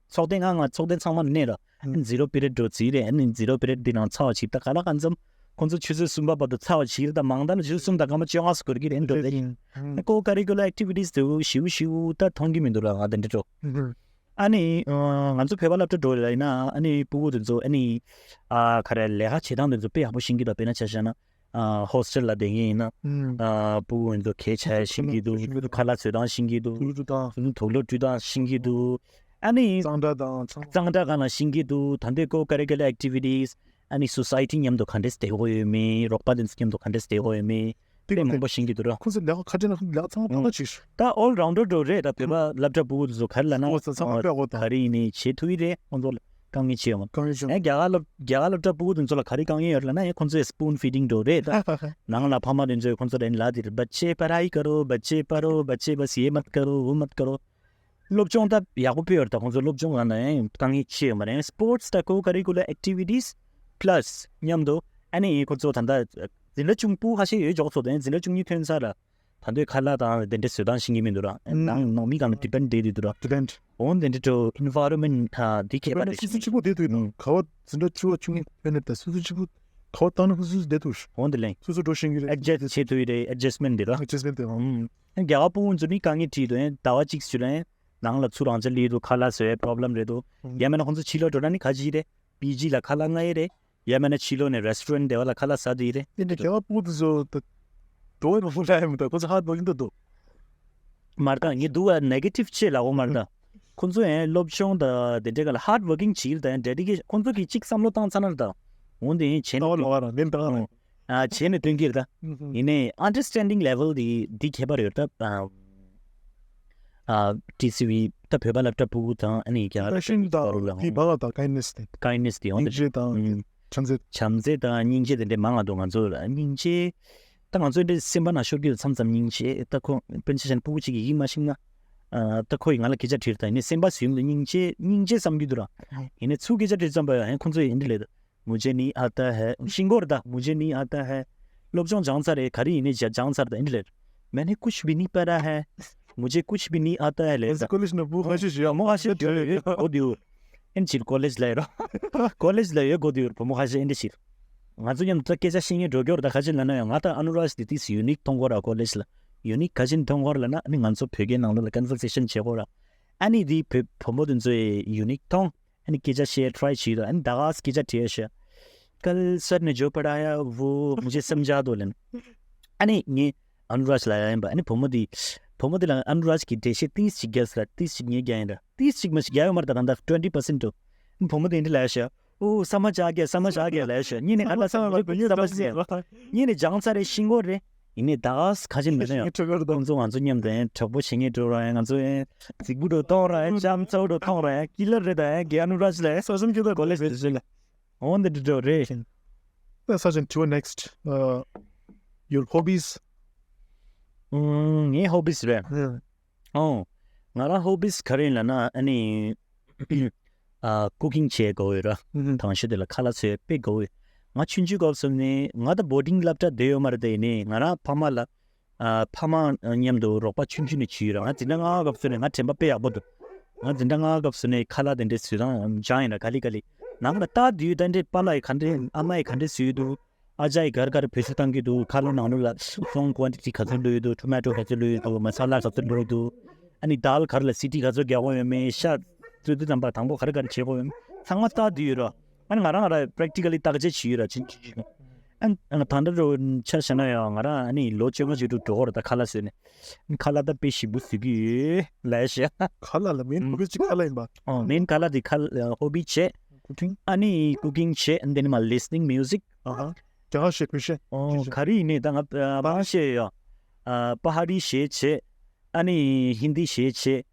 ཚོགས་ཐེངས་ལྔ་ལྔ་ཚོགས་ཐེངས་ཚང་མ་གནས་ར། ཛི་རོ་པི་རི་ཡོད་འགྲོ་རྩིས་རེད། ཨ་ནི་ཛི་རོ་པི་རི་ཡོད་འདི་ནང་ཚར་བ་ཞིག་ད་ག་ལ་གང་འཚམ་ཁོང་ཚོ་ཆུ་ཚོད་གསུམ་པ་བར་དུ་ཚར་བ་ཞིག་རེད། ད་མང་དག་ལ་ཆུ་ཚོད་གསུམ་དང་སྐར་མ་བཅོ་ལྔ་སུ་འགོར་གི་རེད་འགྲོ་རེད། ཀོ་ཀ་རི་ཀུ་ལར་ཨེག་ཊི་བི་ཊི་དེ་ཞིའུ་ཞིའུ་ད་མཐོང་གི་མི་འདུག་ར་ང་དེ་འདྲ་འགྲོ། ཨ་ནི་ང་ཚོ་བོད་པ་སློབ་གྲྭ་འགྲོ་ལ་ཡིན་ན་ཨ་ནི་ཕྲུ་གུ་དེ་ཚོ་ཨ་ནི་ཨ་ག་རེ་ལས་ཀ་བྱེད་སྟངས་དེ་ཚོ་དཔེ་ཡག་པོ་ཤེས་ཀྱི་འདུག་དཔེར་ན་ཆ་བཞག་ན། ཨ་ཧོ་སི་ཊེལ་ལ་བསྡད་མཁན་ཡིན་ན། ཨ་ཕྲུ་གུ་ཚོ་སྐད་ཆ་ཤེས་ཀྱི་འདུག་ཁ་ལག་བཟོ་སྟངས་ཤེས་ཀྱི་འདུག་དུག་ལོག་བཀྲུ་སྟངས་ཤེས་ཀྱི་འདུག་ཨ་ནི་གཙང་སྦྲ་དང་གཙང་སྦྲ་གང་ལ་ཤེས་ཀྱི་འདུག་ད་ལྟའི་ཀོ་ཀ་རི་ཀུ་ལར་ཨེག་ཊི་བི་ཊི་ཨ་ནི་སོ་སའི་ཊི་མཉམ་དུ་ག་འདྲས་བསྡད་དགོས་ཡོད་མེད། རོགས་པ་དེ་ཚོ་མཉམ་དུ་ག་འདྲས་བསྡད་དགོས་ཡོད་མེད། དཔེ་མང་པོ་ཤེས་ཀྱི་འདུག་ར། ཁོང་ཚོ་ལས་ཀ་ཁ་བྲལ་ན་ཁོང་ཚོ་ལས་ཀ་ཚང་མ་ཕར་ཕར་བྱེད་ཤོག་ད་ཨོལ་རའུན་ཌར་འགྲོ་རེད། ད་བོད་པ་སློབ་གྲྭ་ཕྲུ་གུ་དེ་ཚོ་ག་རེ་ལབ་ན་ཨོ་ཚང་མ་ཨོ་དཔེ་ཡག་པོ་དང་ག་རེ་ཡིན་ནའི་བྱེད་ཐུབ་ཀྱི་རེད། ཁོང་ཚོ་ལ་དཀའ་ངལ་ཅི་ཡོད་མ། དཀའ་ངལ་ཅི་ཡོད་མ། ཨེ་རྒྱ་གར་སློབ་རྒྱ་གར་སློབ་གྲྭ་ཕྲུ་གུ་དེ་ཚོ་ལ་ག་རེ་དཀའ་ངལ་ཡོད་རེད་ལབ་ན་ཨེ་ཁོང་ཚོས་སྤུན་ཕི་ཌིང་འགྲོ་རེད་ད། ནང་ལ་ཕ་མ་དེ་ཚོས་ཁོང་ཚོ་ལ་ཨེ་ལབ་དེ་རེད། बच्चे पढ़ाई करो, बच्चे पढ़ो, बच्चे बस ये मत करो, वो मत करो. སློབ་སྦྱོང་ད་ཡག་པོ་སྤེལ་ཡོད་རེད་ད། ཁོང་ཚོ་སློབ་སྦྱོང་གང་ལ་ཡང་དཀའ་ངལ་ཅི་ཡོད་མ་རེད། སྤོར་ཊི་དང་ཀོ་ཀ་རི་ཀུ་ལར་ཨེག་ཊི་བི་ཊི་པ་ལ་སི་མཉམ་དུ་ཨ་ནི་ཁོང་ཚོ་ད་ལྟ་འཛིན་གྲྭ་ཆུང་ཕྲུ་གུ་ཁ་ཤས་ཡོད་ཅོག་ཚོ་དང་འཛིན་གྲྭ་ཆུང་གཉིས་ཐོན་ཚར་ལ་ད་དུང་ཁ་ལག་དང་དེ་འདྲ་བཟོ་སྟངས་ཤེས་ཀྱི་མི་འདུག་ར། ནང་ནང་མི་སྒང་ལ་ཌི་པེན་ཌི་བསྡད་དེ་འདུག་ར། ཌི་པེན་ཌི། འོན་ཏེ་འདི་འདྲ་ཨེན་ཝ་རོན་མེན་ཊི་དེ་ཁྱད་པར་རེད། སོ་སོ་གཅིག་པུ་བསྡད་དུས་ནང་ག་བ་འཛིན་གྲྭ་ཆུང་བ་ཆུང་ངུ་ཕན་ནས་ད་སོ་སོ་གཅིག་པུ་ག་བ་བཏང་ན་སོ་སོ་བསྡད་དུས། འོན་ཏེ་ལེན། སོ་སོ་འགྲོ་ཤེས་ཀྱི་རེད། ཨེ་ཌི་ཇེ་སི་ཊི་བྱེད་ཐུབ་ཀྱི་རེད། ཨེ་ཌི་ཇེ་སི་མེན་ཊི་འདི་ར། ཨེ་ཌི་ཇེ་སི་མེན་ཊི་དེ་ཨང་། རྒྱ་གར་ཕྲུ་གུ་ཚོ་ནི་དཀའ་ངལ་འཕྲད་དུས་ཟླ་བ་གཅིག་ཙམ་ལ་ནང་ལ་ཚུར་རང་ཅག་སླེབས་དུས་ཁ་ལག་བཟོ་ཡའི་པོ་རོབ་ལེམ་རེད་འདུག་ཡང་མིན་ན་ཁོང་ཚོ་ཕྱི་ལོགས་འགྲོ་ན་ནི་ག་ཅི་རེད། པི་ཇི་ལ་ཁ་ལག་མངག་ཡས་རེད། ཡང་མིན་ན་ཕྱི་ལོགས་ནས་རེ་སི་ཊོ་རན་ཊི་དེ་བ་ལ་ཁ་ལག་ཟ་དེ་ཡི་རེད། དེ་འདྲ་རྒྱ་གར་ཕྲུ་གུ་དེ་ཚོ་ད་འགྲོ་བའི་མང་པོ་ལ་ཡང་མི་འདུག་ཁོ་ཚོ་ཧར་ཌི་ཝོར་ཀིང་ད་འདུག་མར་ད་ངས་འདུག་བ་ནེ་གེ་ཊིབ་བྱེད་ལ་འོ་མར་ད། ཁོ་ཚོ་ཡང་སློབ་སྦྱོང་ད་དེ་འདྲ་ག་ལ་ཧར་ཌི་ཝོར་ཀིང་བྱེད་ད་ཡང་ཌེ་ཌི་ཀེ་ཤན་ཁོ་ཚོ་གིས་གཅིག་བསམ་བློ་བཏང་ཚར་ན་ད། འོ་འདི་ཡང་བྱེད་ན་ལོ་ལོ་བ་ར་མིན་ད། ཨ་བྱས་ནས་སྟོན་གྱི་རེད་ད། ཡིན་ནའི་ཨན་ཌར་སི་ཊེན་ཌིང་ལེ་ཝལ་དེ་འདི་ཁྱད་པར་ཡོད་ད། ཨ་ཊི་སི་ཝི་ད་བོད་པ་སློབ་གྲྭ་ཕྲུ་གུ་དང་ཨ་ནི་རྒྱ་གར་སློབ་གྲྭ་ཕྲུ་གུ་ལ་ཧོང་། དེ་བ་ལ་ད་ཀའིན་ནེ་སི་དེ། ཀའིན་ནེ་སི་དེ་ཧོང་། སྙིང་རྗེ་དང་བྱམས་བརྩེ། བྱམས་བརྩེ་དང་སྙིང་རྗེ་དེ་འདྲའི་མང་ང་འདུག་ང་ཚོ་ལ་སྙིང་རྗེ། ད་ང་ཚོ་འདྲའི་སེམས་པ་ན་ཤོར་གྱི་མཚམས་མཚམས་སྙིང་རྗེ་ད་ཁོ་དཔེར་ན་ཆ་བཞག་ན་ཕྲུ་གུ་གཅིག་གིས་ཡིག་མ་ཤེས་ན། ད་ཁོ་ཡིས་ང་ལ་སྐད་ཆ་དྲིས་ད་ཡིན་ནའི་སེམས་པ་ཟུག་ཡོང་དུས་སྙིང་རྗེ་སྙིང་རྗེ་བསམ་གྱི་འདུག་ར། ཡིན་ནའི་ཚུར་སྐད་ཆ་དྲིས་ཙམ་པ་ཡང་ཁོང་ཚོ་ཡིན་འདི་ལས་ད། मुझे नहीं आता है ཤེས་ཀྱི་ཡོད་རེད་ད། मुझे नहीं आता है. སློབ་སྦྱོང་སྦྱངས་ཚར་རེད། ག་རེ་ཡིན་ནའི་སྦྱངས་ཚར་ད་ཨིན་ཌི་ལེར། मैंने कुछ भी नहीं पढ़ा है. मुझे कुछ भी नहीं आता है ལས་ད། ཀོ་ལེཇ་ནང་བུ་ཁ་ཤས་ཤིག་ཡོད། བུ་ཁ་ཤས་ཡོད་གོ་དུས། ཨིན་ཕྱིར་ཀོ་ལེཇ་ལ་ཡོད་རོ། ཀོ་ལེཇ་ལ་ཡོད་གོ་དུས་བུ་མོ་ཁ་ཤས་ཨིན་ཌི་ཕྱིར། ང་ཚོ་མཉམ་དུ་སྐད་ཆ་བཤད་མཁན་འགྲོ་གི་ཡོད་རེད་ད། ག་ཅི་ལབ་ན་ཡང་ང་དང་ཨ་ནུ་རཱཇ་དེ་ཏིས་ཡུ་ནིག་མཐོང་གོ་ར། ཀོ་ལེཇ་ལ་ཡུ་ནིག་ག་ཅི་མཐོང་གོ་ར་ལབ་ན་ཨ་ནི་ང་ཚོ་བོད་སྐད་ནང་ལོགས་ལ་ཀོན་ཝར་སེ་ཤན་བྱེད་གོ་ར། ཨ་ནི་དེ་བོད་བུ་མོ་དེ་ཚོས་ཡུ་ནིག་མཐོང་། ཨ་ནི་སྐད་ཆ་བཤད་ཊ་རའི་བྱས་དང་ཨ་ནི་ད་ག་སེ་སྐད་ཆ་དྲིས་ཤག कल सर ने जो पढ़ाया वो मुझे समझा दो ལབ་ནས། ཨ་ནི་ངས་ཨ་ནུ་རཱཇ་ལ་ཡ་ཡིན་པ། ཨ་ནི་བུ་མོ་དེ་བུ་མོ་དེ་ལ་ཨ་ནུ་རཱཇ་གིས་འགྲེལ་བཤད་ཏིས་ཅིག་རྒྱབ་ཟེར་ལ་ཏིས་ཅིག་ངས་རྒྱག་ཡིན་ར། ཏིས་ཅིག་མ་ཞིག་རྒྱག་ཡོད་མ་རེད་ད། གང་ལྟར་ཊུ་ཝེན་ཊི་པར་སེན་ཊི་འགྲོ། ཨ་ནི་བུ་མོ་དེ་འདི་ལབ་ཤག་ཨོ་समझ आ गया समझ आ गया ལབ་ཤག་ངས་ནི་ཨ་ལ་समझ आ गया ངས་ནི་སྦྱངས་ཚར་རེད། ཤེས་ཀྱི་ཡོད་རེད། ཡིན་ནའི་ད་ག་སེ་ག་ཅི་མེད་ན་ཡང་ཁོང་ཚོ་ང་ཚོ་མཉམ་དུ་ཡང་གྲོགས་པོ་བྱེད་མཁན་འགྲོ་ར། ཡང་ང་ཚོ་ཡང་རྫིག་པོ་འགྲོ་གཏོང་ར། ཡང་ལྕམ་ཚ་བོ་འགྲོ་གཏོང་ར། ཡང་ཀི་ལར་རེད་ད། ཡང་རྒན་ཨ་ནུ་རཱཇ་ལ་ཡང་སོ་སོ་མཁྱེན་ད་ཀོ་ལེཇ་དེ་ཚོ་ལ་འོ་འདི་འདྲ་འགྲོ་རེད། Now, Sachin, to your next, uh, your hobbies. ངའི་ཧོ་བིས་རེད། ཨོ། ང་རང་ཧོ་བིས་ག་རེ་ཡིན་ལབ་ན་ཨ་ནི། ཨ་ཀུ་ཀིང་བྱེད་དགའ་བོ་ཡོད་ར། དང་ཤོས་དེ་ལ་ཁ་ལག་བཟོ་ཡ་དཔེ་དགའ་བོ་ཡོད། ང་ཆུང་ཆུང་སྐབས་སུ་ནས་ང་ད་བོར་ཌིང་སློབ་གྲྭ་བསྡད་ཡོད་མ་རེད་དེ། ཡིན་ནའི་ང་རང་ཕ་མ་ལ་ཨ་ཕ་མ་མཉམ་དུ་རོགས་པ་ཆུང་ཆུང་ནས་བྱས་ཡོད་ར། ང་འཛིན་གྲྭ་ལྔ་པ་སྐབས་སུ་ནས་ང་དྲན་པ་དཔེ་ཡག་པོ་འདུག་ང་འཛིན་གྲྭ་ལྔ་པ་སྐབས་སུ་ནས་ཁ་ལག་དེ་འདྲའི་བཟོ་སྟངས་སྦྱངས་ཡིན་ར། ག་ལེ་ག་ལེ། ནང་ལ་ལྟ་དུས་ད་འདྲའི་པཱ་ལགས་ཡིས་ག་འདྲའི་ཨ་མ་ཡིས་ག་འདྲའི་བཟོས་འདུག་ཨ་ཅག་གིས་ག་རེ་ག་རེ་བེད་སྤྱོད་བཏང་གི་འདུག་ཁ་ལག་ནང་ལོགས་ལ་སོང་ཀོན་ཊི་ཊི་ག་ཚོད་བླུགས་ཡོད་འདུག་ཊོ་མེ་ཊོ་ག་ཚོད་བླུགས་ཡོད་འདུག་མ་ས་ལ་ག་ཚོད་བླུགས་ཡོད་འདུག་ཨ་ནི་དཱལ་ག་རེ་ལ་སི་ཊི་ག་ཚོད་རྒྱག་དགོས་ཡོད་མེད། ཤ་བཙོས་དུས་ཙམ་པ་དང་པོ་ག་རེ་ག་རེ་བྱེད་དགོས་ཡོད་མེད་ཚང་མ་ལྟ་བསྡད་ཡོད་ར། ཨ་ནི་ང་རང་ང་རང་པེ་རེག་ཊི་ཀ་ལི་བརྟག་དཔྱད་བྱས་ཡོད་ར། ཕྱིན་ཆད་ཅིག་ཨ་ནི་ད་ལྟ་འགྲོ་ཆ་བཞག་ན་ཡང་ང་རང་ཨ་ནི་ལོ་བཅོ་ལྔ་བཅུ་དྲུག་འགྲོ་གི་རེད་ད། ཁ་ལག་བཟོས་ནས་ཁ་ལག་ད་དཔེ་ཞིམ་པོ་བཟོ་གི་ཡོད་ལབ་ཤག་ཁ་ལག་ལ་མེན་ཧོ་བི་ཅིག་ཁ་ལག་ཡིན་པ། ཨོ་མེན་ཁ་ལག་དེ་ཁ་ལག་ཧོ་བི་བྱས། ཨ་ནི་ཀུ་ཀིང་བྱེད། འདི་ནི་མ་ལི་སི་ནིང་མིའུ་ཟིག། ཨ་ཧ། རྒྱ་གར་གཞས། བོད་གཞས། ཨོ། ག་རེ་ཡིན་ནའི་ད་ང་ཨ་པ་ཧ་ཧ་རི་གཞས་ཡོད། ཨ་པ་ཧ་རི་གཞས་བྱེད། ཨ་ནི་ཧིན་དི་གཞས་བྱེད།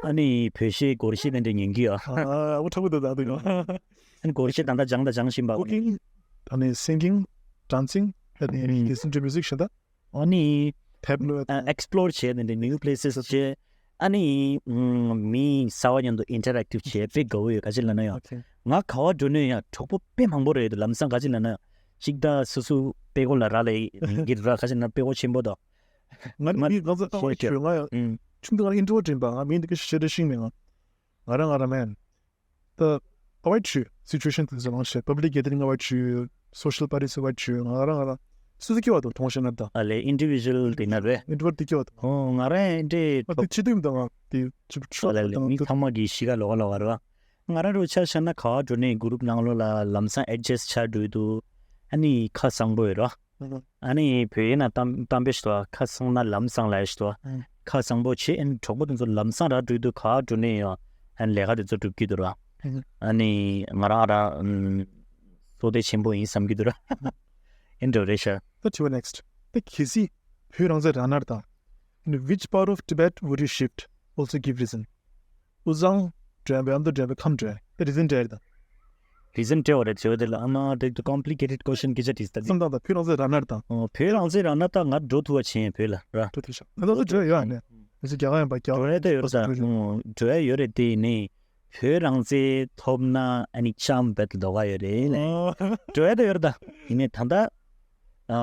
ཨ་ནི་བོད་གཞས་སྒོར་གཞས་དེ་འདྲ་ཉན་གྱི་ཡོད། ཨ་ཨ་འུ་ཕྲུ་གུ་དེ་ད་དུ་ཡོད། ཨ་ནི་སྒོར་གཞས་ད་ལྟ་སྦྱངས་ད་སྦྱངས་བཞིན་པ། ཀུ་ཀིང་། ཨ་ནི་སིང་གིང་། ཌན་སིང་། ཨ་ནི་ལི་སན་ཊུ་མིའུ་ཟིག་བྱེད་ད། ཨ་ནི་ཐེབ་ལོ། ཨ་ཨེག་སི་པི་ལོར་བྱས་ནས་ནིའུ་པི་ལེ་སི་སི་བྱས། ཨ་ནི་ཨམ་མི་གསར་བ་མཉམ་དུ་ཨིན་ཊར་ཨེག་ཊིབ་བྱས། དཔེ་དགའ་བོ་ཡོད། ག་ཅི་ལབ་ན་ཡང་ཨོ་ཁེ། ང་ག་བ་འགྲོ་ནས་ཡང་གྲོགས་པོ་དཔེ་མང་པོ་རེད་འདུག། ལམ་སང་ག་ཅི་ལབ་ན་ཡང་གཅིག་ད་སོ་སོ་དཔེ་ཀོ་ལ་རག་ལས་ཡིན་གྱི་ར། ག་ཅི་ལབ་ན་དཔེ་ཀོ་ཆེན་པོ་དང་། ང་ནི་མི་གང་ཟག་ཁ་བ་ཤེས་ཆོད། ང་ཡང་ཨུམ། ཆུང་དུས་ང་ཨིན་ཊྲོ་ཝར་ཊི་ཡིན་པ། ང་མི་འདི་ག་ཤེས་རེ་ཤིང་མེད། ང་ང་རང་ང་རང་མེན། ད་ཨ་ཝོ་ཌི་བྱོས། སི་ཅུ་ཨེ་ཤན་དེ་ཚོ་མང་ཆེ། པབ་ལིག་གེ་དེ་རིང་ཨ་ཝོ་ཌི་བྱོས། སོ་ཤལ་པར་ཊིས་ཨ་ཝོ་ཌི་བྱོས། ང་རང་ང་རང་སུ་སུ་སྐྱེ་བ་དང་མཐོང་ཤེས་ན་ད། ཨ་ལེ་ཨིན་ཌི་བི་ཇུ་ཨལ་དེ་ན་རེད། ཨིན་ཊྲོ་ཝར་ཊི་དེ་སྐྱེ་བ་དང་། ཨོ་ང་རང་ཨེ་འདྲས་ཨ་དེ་ཆེ་དུས་དང་ང་དེ་ཅིག་ཨ་ལེ་ལེ་མི་ཚང་མ་གི་གཤིས་ཀ་ལོགས་ཀ་ལོགས་ཀ་རེད་བ། ང་རང་རུ་ཆ་བཞག་ན་ག་བ་འགྲོ་ནས་གུ་རུབ་ནང་ལོགས་ལ་ལམ་སང་ཨེ་ཌི་ཇ་སི་ཊི་ཆགས་འགྲོ་འདུག། ཨ་ནི་ཁ་གསང་པོ་ཡོད་ར། ཨ་ནི་བོད་ཡིག་ནང་གཏམ་གཏམ་དཔེ་ཞིག་འདུག། ཁ་གསང་ན་ལམ་སང་ལབ་ཡ་ཞིག་འདུག། ཁ་གསང་པོ་བྱེད། ཨ་ནི་གྲོགས་པོ་དེ་ཚོ་ལམ་སང་ར་འགྲོ་དུས་ག་འགྲོ་ནས་ཡང་ཨ་ནི་ལས་ཀ་དེ་ཚོ་སྒྲུབ་ཀྱི་འདུག་ར། ཨ་ནི་ང་རང་ཨ་ར་བསོད་བདེ་ཆེན་པོ་ཡིན་བསམ་གྱི་འདུག་ར། ཨེ་འདྲ་རེད་ཤག། ད་དྲི་བ་ནེག་སི་ཊི། ད་གལ་སྲིད་བོད་རང་བཙན་རག་ན་ར་དང་། Which part of Tibet would you shift? Also give reason. དབུས་གཙང་འགྲོ་ཡ་འབད། ཨ་མདོ་འགྲོ་ཡ་འབད། ཁམས་འགྲོ་ཡ། ད་རི་ཛན་འགྲོ་ཡ་རེད་ད། རི་ཛན་སྤྲད་པ་རེད། དྲི་བ་དེ་ལ་ཨ་མ་དེ་ཀོམ་པི་ལི་ཀེ་ཊེཌ་ཀོ་ཤན་སྐད་ཆ་དྲིས་ད་དེ། བསམ་སྟངས་དང་། བོད་རང་བཙན་རག་ན་ར་དང་། ཨོ་བོད་རང་བཙན་རག་ན་ད་ང་འགྲོ་ཐུབ་པ་བྱེད་ཡིན་བོད་ལ་ར། འགྲོ་ཐུབ་ཤག། ང་ཚོ་འགྲོ་ཡ་ཡོད་ཨ་ནི། ང་ཚོ་རྒྱ་གར་ཡིན་པ་རྒྱ་གར་འགྲོ་ཡ་ད་ཡོད་རེད་ད། འགྲོ་ཡ་ཡོད་རེད་དེ་ནི། བོད་རང་བཙན་ཐོབ་ན་ཨ་ནི་ཅམ་བེད་ལོག་ག་ཡོད་རེད་ལེ། འགྲོ་ཡ་ད་ཡོད་རེད་ད། ཡིན་ནའི་ད་ལྟ་ཨ་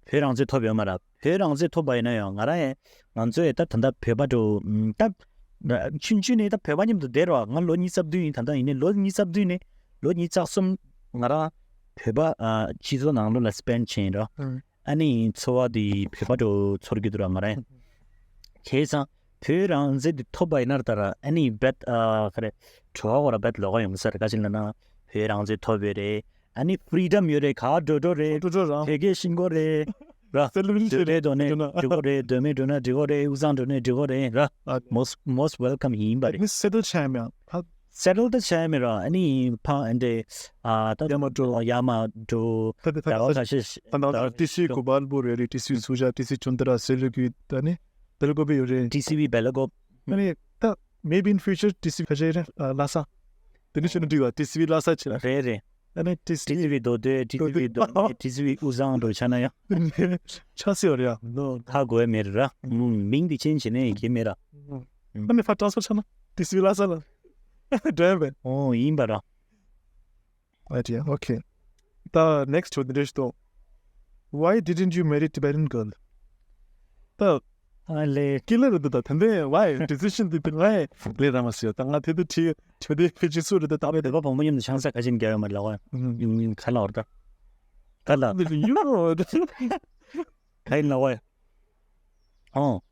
བོད་རང་བཙན་ཐོབ་ཡོད་མ་རེད། བོད་རང་བཙན་ཐོབ་པ་ཡིན་ན་ཡང་ང་རང་ཡང་ང་ཚོས་ད་ད་ལྟ་བོད་པ་འགྲོ་ད་ཆུང་ཆུང་ནས་ད་བོད་པ་མཉམ་དུ་བསྡད་རོགས། ང་ལོ་ཉི་ཤུ་རྩ་བདུན་ཡིན། ད་ལྟ་ཡིན་ནའི་ལོ་ཉི་ཤུ་རྩ་བདུན་ནས་ལོ་ཉི་ཤུ་རྩ་གསུམ་ང་རང་བོད་པ་ཨ་སྤྱི་ཚོགས་ནང་ལོགས་ལ་སྤེན་ཌི་བྱས་ཡིན་རོགས། ཨ་ནི་འཚོ་བ་དེ་བོད་པ་འགྲོ་ཚོར་གྱི་འདུག་ར་ང་རང་། བྱས་ཙང་བོད་རང་བཙན་དེ་ཐོབ་པ་ཡིན་ན་ད་ར་ཨ་ནི་བེད་ཨ་ག་རེ་བྲོ་བ་གོ་ར་བེད་ལོག་ག་ཡོང་ས་རེད། ག་ཅི་ལབ་ན་བོད་རང་བཙན་ཐོབ་ཡོད་རེད། ཨ་ནི་ཕི་རི་ཌམ་ཡོད་རེད། ག་འགྲོ་འགྲོ་རེད། འགྲོ་འགྲོ་རང་བོད་སྐད་ཤེས་དགོས་རེད་ར། སེ་ལི་བི་རི་ཊི་འདོད་རེད། འདོད་ན་འགྲོ་གི་རེད། འདོད་མེད་འགྲོ་ན་འགྲོ་གི་རེད། དབུས་གཙང་འགྲོ་ན་འགྲོ་གི་རེད་ར། ཨ་most most welcome ཡིན་པ་རེད། ནི་སེ་ཊལ་ཆགས་ཡ་མེད་ཨ། སེ་ཊལ་ད་ཆགས་ཡ་མེད་ར། ཨ་ནི་ཕ་ཨ་འདྲེ་ཨ་ད་ཡར་མར་འགྲོ། ཡར་མར་འགྲོ། ད་ད་ད་ད་ད་ད་ཤ་ད་ད་ད་ཏི་སི་ཝི་གོ་པལ་པུར་ཡོད་རེད། ཏི་སི་ཝི་སུ་ཇཱ། ཏི་སི་ཝི་ཅུན་ཏ་ར། སེ་ལུ་གུ། ད་ནི་བེ་ལ་ཀོ་པི་ཡོད་རེད། ཏི་སི་ཝི་བེ་ལ་ཀོ། ཨ་ནི་ད་maybe in future ཏི་སི་ཝི་ཕལ་ཆེར་ལྷ་ས། དེ་འདྲ་བྱས་ན་འགྲིག་པ། ཏི་སི་ཝི་ལྷ་ས་བྱས་ན། རེད་རེད། ཨ་ནི་ཏི་སི་ཝི། ཏི་སི་ཝི་མདོ་སྟོད། ཏི་སི་ཝི་མདོ་སྨད། ཏི་སི་ཝི་དབུས་གཙང་འགྲོ་ཆ་ན་ཡང་། ཆགས་སྲིད་པ་རེད་ཡ། ནོ། ཧ་གོ་ཡ་མེད་ར། མིང་འདི་ཅན་བྱས་ནས་ཡི་གེ་མེད་ར། ཨ་ནི་ཕར་ཊ་རན་སི་ཕར་ཆགས་ན་ཏི་སི་ཝི་ལྷ་ས་ལ་འགྲོ་ཡ་མེད། ཨོ་ཡིན་པ་ར། ཨ་ཏི་ཡ། ཨོ་ཁེ། ད་ནེག་སི་ཊི་འདི་འདྲ་ཞིག་འདུག། Why didn't you marry Tibetan girl? ད་ཨ་ལེ། ཀི་ལེ་རེད་འདུག། ད་དེ་འདྲའི་why decision འདི་དེ་ངས་ལས་ར་མ་ཟེར། ད་ང་དེ་དུ་ཁྲིད་ཁྲིད་དེ་ཕལ་ཆེར་སུ་རེད། ད་ད་བོད་པ་བུ་མོ་མཉམ་དུ་ཆང་ས་ག་ཅིན་རྒྱག་ཡོད་མ་རེད་ལགས། ཨུམ། ཁ་ལག་རེད་ད། ཁ་ལག། ཡུ་ནོ། ག་ཡིན་ལགས། ཨོ།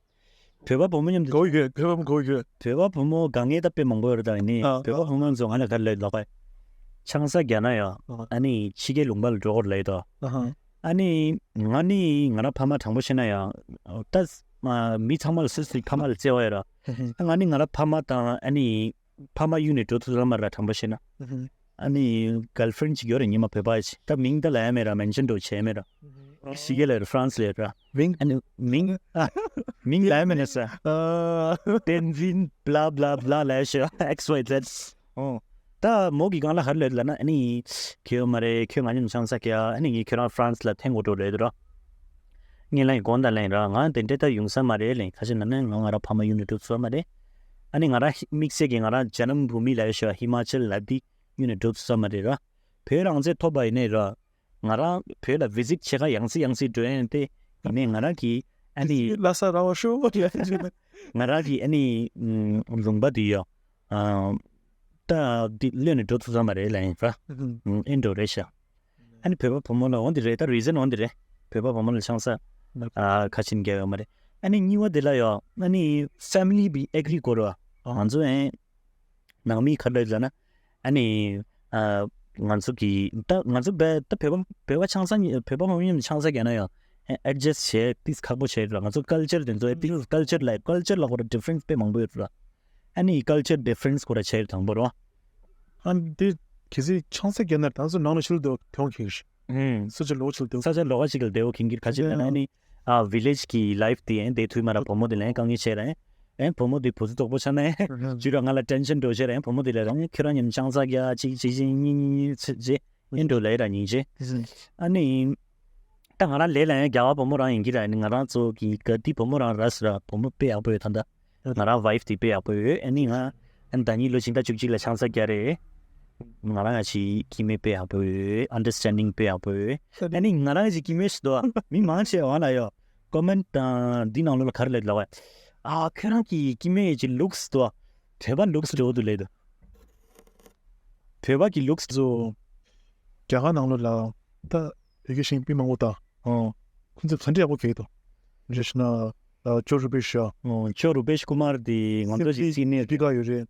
བོད་པ་བུ་མོ་མཉམ་དུ། གོ་ཡོད། བོད་པ་བུ་མོ་གོ་ཡོད། བོད་པ་བུ་མོ་དཀའ་ངལ་ད་དཔེ་མང་པོ་ཡོད་རེད་ད། ཡིན་ནའི་ཨ་བོད་པ་བུ་མོ་ཚོ་ང་ལ་ག་རེ་ལབ་ལབ་པ། ཆང་ས་རྒྱག་ན་ཡང་ཨ་ནི་ཕྱི་རྒྱལ་ལུང་པ་ལ་འགྲོ་དགོས་རེད་ལབ་ཡོད་ད། ཨ་ནི་ང་ནི་ང་རང་ཕ་མ་དྲང་པོ་བཤད་ན་ཡང་ད་མི་ཚང་མ་ལ་སོ་སོའི་ཕ་མ་ལ་བརྩེ་བ་ཡོད་ར། ང་ནི་ང་རང་ཕ་མ་དང་ཨ་ནི་ཕ་མ་གཡུགས་ནས་འགྲོ་ཐུབ་ས་མ་རེད་དྲང་པོ་བཤད་ན། ཨ་ནི་གརལ་ཕི་རེན་ཌི་ཅིག་ཡོད་རེད། ཉི་མ་བོད་པ་ཞིག། ད་མིང་ད་ལབ་ཡ་མེད་ར། མེན་ཤན་འགྲོ་བྱས་མེད་ར། ཕྱི་རྒྱལ་ལ་ཡོད་རེད། ཧྥ་རན་སི་ལ་ཡོད་ར། མིང་། ཨ་ནི་མིང་ཨ་མིང་ལབ་ཡ་མེད་ན་ས། ཏེན་ཛིན་བླ་བླ་བླ་ལབ་ཡ་ཤི་ཨེག་སི་ཝའི་ཛེད། ཨོ། ད་མོ་གི་སྒང་ལ་ག་རེ་ལབ་ཡོད་ལབ་ན། ཨ་ནི་གལ་ཡོད་མ་རེད། ཁྱོད་ང་མཉམ་ཆང་ས་རྒྱག། ཨ་ནི་ངས་ཁྱོད་རང་ཧྥ་རན་སི་ལ་འཐེན་དགོས་འགྲོ་རེད་ར། ངས་ལབ་ཡིན། དགོངས་དག་ལབ་ཡིན་ར། ང་དེ་འདྲ་ད་ཡོང་ས་མ་རེད་ལབ་ཡིན། ག་ཅི་ལབ་ན་ང་ང་རང་ཕ་མ་གཡུགས་ནས་འགྲོ་ཐུབ་ས་མ་རེད། ཨ་ནི་ང་རང་ཧི་དམིགས་བསལ་གྱི་ང་རང་ཇ་ནམ་བྷུ་མི་ལབ་ཡ་ཤི་བ་ཧི་མ་ཅལ་ལ་འདི་གཡུགས་ནས་འགྲོ་ཐུབ་ས་མ་རེད་ར། བོད་རང་བཙན་ཐོབ་པ་ཡིན་ནའི་ར། ང་རང་བོད་ལ་བི་ཟིཊ་བྱེད་ག་ཡང་སེ་ཡང་སེ་འགྲོ་ཡ་ཡིན་ཏེ། ཡིན་ནའི་ང་རང་གི་ཨ་ནི་ལྷ་ས་ར་བ་ཤོ་ང་རང་གི་ཨ་ནི་ལུང་པ་འདི་ཡོད། ཨ་ད་འདི་གློད་ནས་འགྲོ་ཐུབ་ས་མ་རེད་ལབ་ཡིན་ར། ཨེ་འགྲོ་རེད་ཤག། ཨ་ནི་བོད་པ་བུ་མོ་ལ་འོ་འདི་རེད། ད་རི་ཛན་འོ་འདི་རེད། བོད་པ་བུ་མོ་ལ་ཆང་ས་ཨ་ཁ་ཆེན་རྒྱག་ཡོད་མ་རེད། ཨ་ནི་གཉིས་པ་འདི་ལ་ཡོད། ཨ་ནི་ཕེ་མི་ལི་བི་ཨེག་རི་དགོས་རེད་བ། ང་ཚོ་ཨེ་ནང་མི་ག་འདྲ་ལབ་ན། ཨ་ནི་ཨ་ང་ཚོ་གི་ད་ང་ཚོ་བོད་ད་བོད་པ་བོད་པ་ཆང་ས་བོད་པ་མང་པོ་མཉམ་དུ་ཆང་ས་རྒྱག་ན་ཡང་ཨེ་ཨེ་ཌི་ཇ་སི་ཊི་བྱེད་ཏིས་ཁག་པོ་བྱེད་ར། ང་ཚོ་ཀལ་ཅར་དེ་ཚོ་ཨེ་ཏིས་ཀལ་ཅར་ལ་ཀལ་ཅར་ལ་ཁོ་ར་ཌི་ཕ་རེན་སི་དཔེ་མང་པོ་ཡོད་ར། ཨ་ནི་ཀལ་ཅར་ཌི་ཕ་རེན་སི་ཁོ་ར་བྱེད་དང་པོ་ར། ཨ་འདི་ གལ་སྲིད་ཆང་ས་བརྒྱབ་ན་ད་ཚོ་ནང་ལ་ཤུལ་དུ་ཐོན་ཁེགས་ཤིག་ཧུམ། ས་ཆ་ལོགས་ཤིག་ལ་སྡོད། ས་ཆ་ལོགས་ཤིག་ལ་སྡོད་ཁེགས་ཀྱི་ཁ་ཆེ་ན་ནི་ཨ་ཝི་ལེཇ་གི་ལའིཕ་དེ་ཨེ་དེ་དུས་མ་ར་བུ་མོ་དེ་ལ་ཨེ་དཀའ་ངལ་ཆེ་ར་ཨེ། ཨེ་བུ་མོ་དེ་བུ་ཚོ་དོག་པོ་ཆགས་ན་ཨེ་ཇུ་ར་ང་ལ་ཊེན་ཤན་འགྲོ་ཆེ་ར་ཨེ། བུ་མོ་དེ་ལ་རང་ཁྱོད་རང་ཉམ་ཆང་ས་རྒྱ་གཅིག་གཅིག་གཅིག་གཉིས་གཉིས་གཉིས་ཆེ་ཆེ་ཨེ་འགྲོ་ལ་ཨེ་ར་ཉིན་ཆེ། ཨ་ནི། ད་ང་རང་ལས་ལ་ཡང་རྒྱལ་བ་བུ་མོ་རང་ཡིན་གྱི་ར་ནི་ང་རང་ཚོ་གི་ག་དེ་བུ་མོ་རང་ར་སི་ར་བུ་མོ་དཔེ་ཡག་པོ་ཡོད་ད་ལྟ། ང་རང་ཝའིཕ་དེ་དཔེ་ཡག་པོ་ཡོད། ཨ་ནི་ང་ཨ་ནི་ཟླ་ཉིན་ལོ་ཕྱི་ཟླ་བཅུ་གཅིག་ལ་ཆང་ས་རྒྱག་རེད། ང་རང་ང་ཞིག་སྐྱེ་དམན་དཔེ་ཡག་པོ་ཡོད། ཨན་ཌར་སི་ཊེན་ཌིང་དཔེ་ཡག་པོ་ཡོད། ཨ་ནི་ང་རང་ཞིག་སྐྱེ་དམན་ཞིག་འདུག་མི་མང་ཆེ་བ་ལ་ཡོད། ཀོ་མེན་ཊི་དང་འདི་ནང་ལོགས་ལ་ག་རེ་ལབ་ལབ་བ། ཨ་ཁྱོད་རང་གི་སྐྱེ་དམན་ཡི་ལུག་སི་འདུག་བོད་པ་ལུག་སི་འདྲ་བོ་འདུག་ལབ་འདུག་བོད་པ་གི་ལུག་སི་འདུག་རྒྱ་གར་ནང་ལོགས་ལ་ད་བོད་ཀྱི་ཤིང་པི་མང་པོ་དང་ཨོ། ཁོང་ཚོ་ག་འདྲ་ཡག་པོ་གྱེས་འདུག་རེད་ཤི་ན་ཅོ་རུ་པེ་ཤི་ཡ། ཨོ་ཅོ་རུ་པེ་ཤི་ཀུ་མར་དེ་ང་ཚོ་ཞིག་སིམ་པི་ལི་ཚིག་ནས་དི་པི་ཀ་ཡོད་རེད།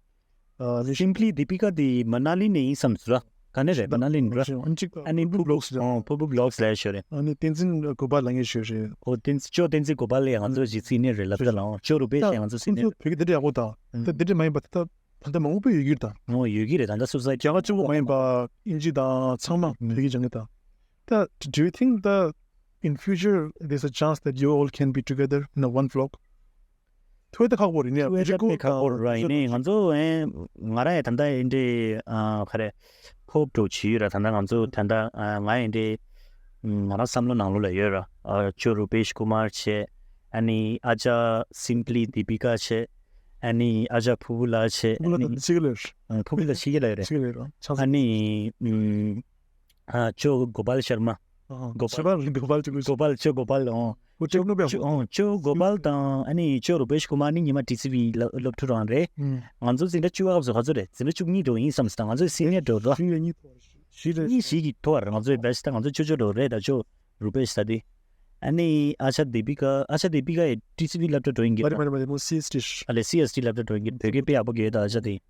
ཨ་ནི་སིམ་པི་ལི་དི་པི་ཀ་དེ་མ་ན་ལི་ནས་ཡིན་བསམ་ཟེར་ར། ག་ནས་རེད། མ་ན་ལི་ནས་ར། ཨ་ནི་ཅིག་ཨ་ནི་ཕུ་བུ་བི་ལོག་སི་རེད། ཨོ་ཕུ་བུ་བི་ལོག་སི་ལ་ཤོད་རེད། ཨ་ནི་བསྟན་འཛིན་གོ་པལ་ལ་ངས་ཤོད་རེད། ཨོ་བསྟན་ཅོ་བསྟན་འཛིན་གོ་པལ་ལ་ང་ཚོ་ཞིག་སིམ་པི་ལི་རེད་ལབ་ད་ལ། ཨོ་ཅོ་རུ་པེ་ཤི་ཡ་ང་ཚོ་སིམ་པི་ལི་རེད། ཁོང་ཚོ་བོད་སྐད་འདྲ་ཡག་པོ་དང་ད་འདི་འདྲ་མ་ཡིན་པ་ད། ད་ལྟ་མང་པོ་ཡོད་ཀྱི་རེད་ད། ཨོ་ཡོད་ཀྱི་རེད་ད་ལྟ་སུ་སའི་རྒྱ་གར་གཅིག་པོ་མ་ཡིན་པ་དབྱིན་ཇི་དང་ཚང་མ་བོད་ཀྱི་སྦྱང་གི་ད། ད་do you think that in future there's a chance that you all can be together in a one vlog? ཐུ་ཡ་ད་ཁག་པོ་རེད་ནས་ཐུ་ཡ་ད་དཔེ་ཁག་པོ་རེད་ར། ཡིན་ནའི་ང་ཚོ་ཨེ་ང་རང་ཡང་ད་ལྟ་ཨེ་འདྲའི་ཨ་ག་རེ་ཧོབ་འགྲོ་བྱེད་ཡོད་ར། ད་ལྟ་ང་ཚོ་ད་ལྟ་ཨ་ང་ཨེ་འདྲའི་ང་རང་བསམ་བློ་ནང་ལོགས་ལ་ཡོད་ར། ཨ་ཅོ་རུ་པེ་ཤི་ཀུ་མར་བྱས། ཨ་ནི་ཨ་ཅག་སིམ་པི་ལི་དི་པི་ཀ་བྱས། ཨ་ནི་ཨ་ཅག་ཕུ་བུ་ལགས་བྱས། ཕུ་བུ་ལགས་ད་ཕྱི་གི་ལོས། ཕུ་བུ་ལགས་ཕྱི་གི་ལ་རེད། ཕྱི་གི་ལ་རེད། ཨ་ནི་ཨ་ཅོ་གོ་པལ་ཤར་མ། གོ་པལ་གོ་པལ་ཅོ་གོ་པལ་ཅོ་གོ་པལ་ཨོ། ཨོ་ཅོ་ནུ་པེ་ཅོ་ཨོ་ཅོ་གོ་པལ་དང་ཨ་ནི་ཅོ་རུ་པེ་ཤི་ཀུ་མར་ནི་ཉི་མ་ཊི་སི་ཝི་སློབ་ཕྲུག་རང་རེད། ང་ཚོ་འཛིན་གྲྭ་བཅུ་པ་སྐབས་སུ་ག་ཚོད་རེད། འཛིན་གྲྭ་བཅུ་གཉིས་འགྲོ་ཡིན་བསམ་སོང་། ང་ཚོ་སི་ནི་ཡར་འགྲོ་རོགས། བཞི་ཡ་གཉིས་ཐོག་རེད། བཞི་རེད། གཉིས་བཞི་གི་ཐོག་རེད། ང་ཚོའི་བེ་ཆི་ད་ང་ཚོ་ཅོ་ཅོ་འགྲོ་རེད་ད་ཅོ། རུ་པེ་ཤི་ད་དེ། ཨ་ནི་ཨ་ཅག་དི་པི་ཀ་ཨ་ཅག་དི་པི་ཀ་ཡི་ཊི་སི་ཝི་སློབ་གྲྭ་འགྲོ་ཡིན་གྱི་མ་རེད་མ་རེད་མ་རེད་མོ་སི་ཨེས་ཊི་ཨ་ལེ་སི་ཨེས་ཊི་སློབ་གྲྭ་འགྲོ་ཡིན་གྱི་བོད་སྐད་དཔེ་ཡག་པོ་གི་ཡོད་ད་ཨ་ཅག་དེ།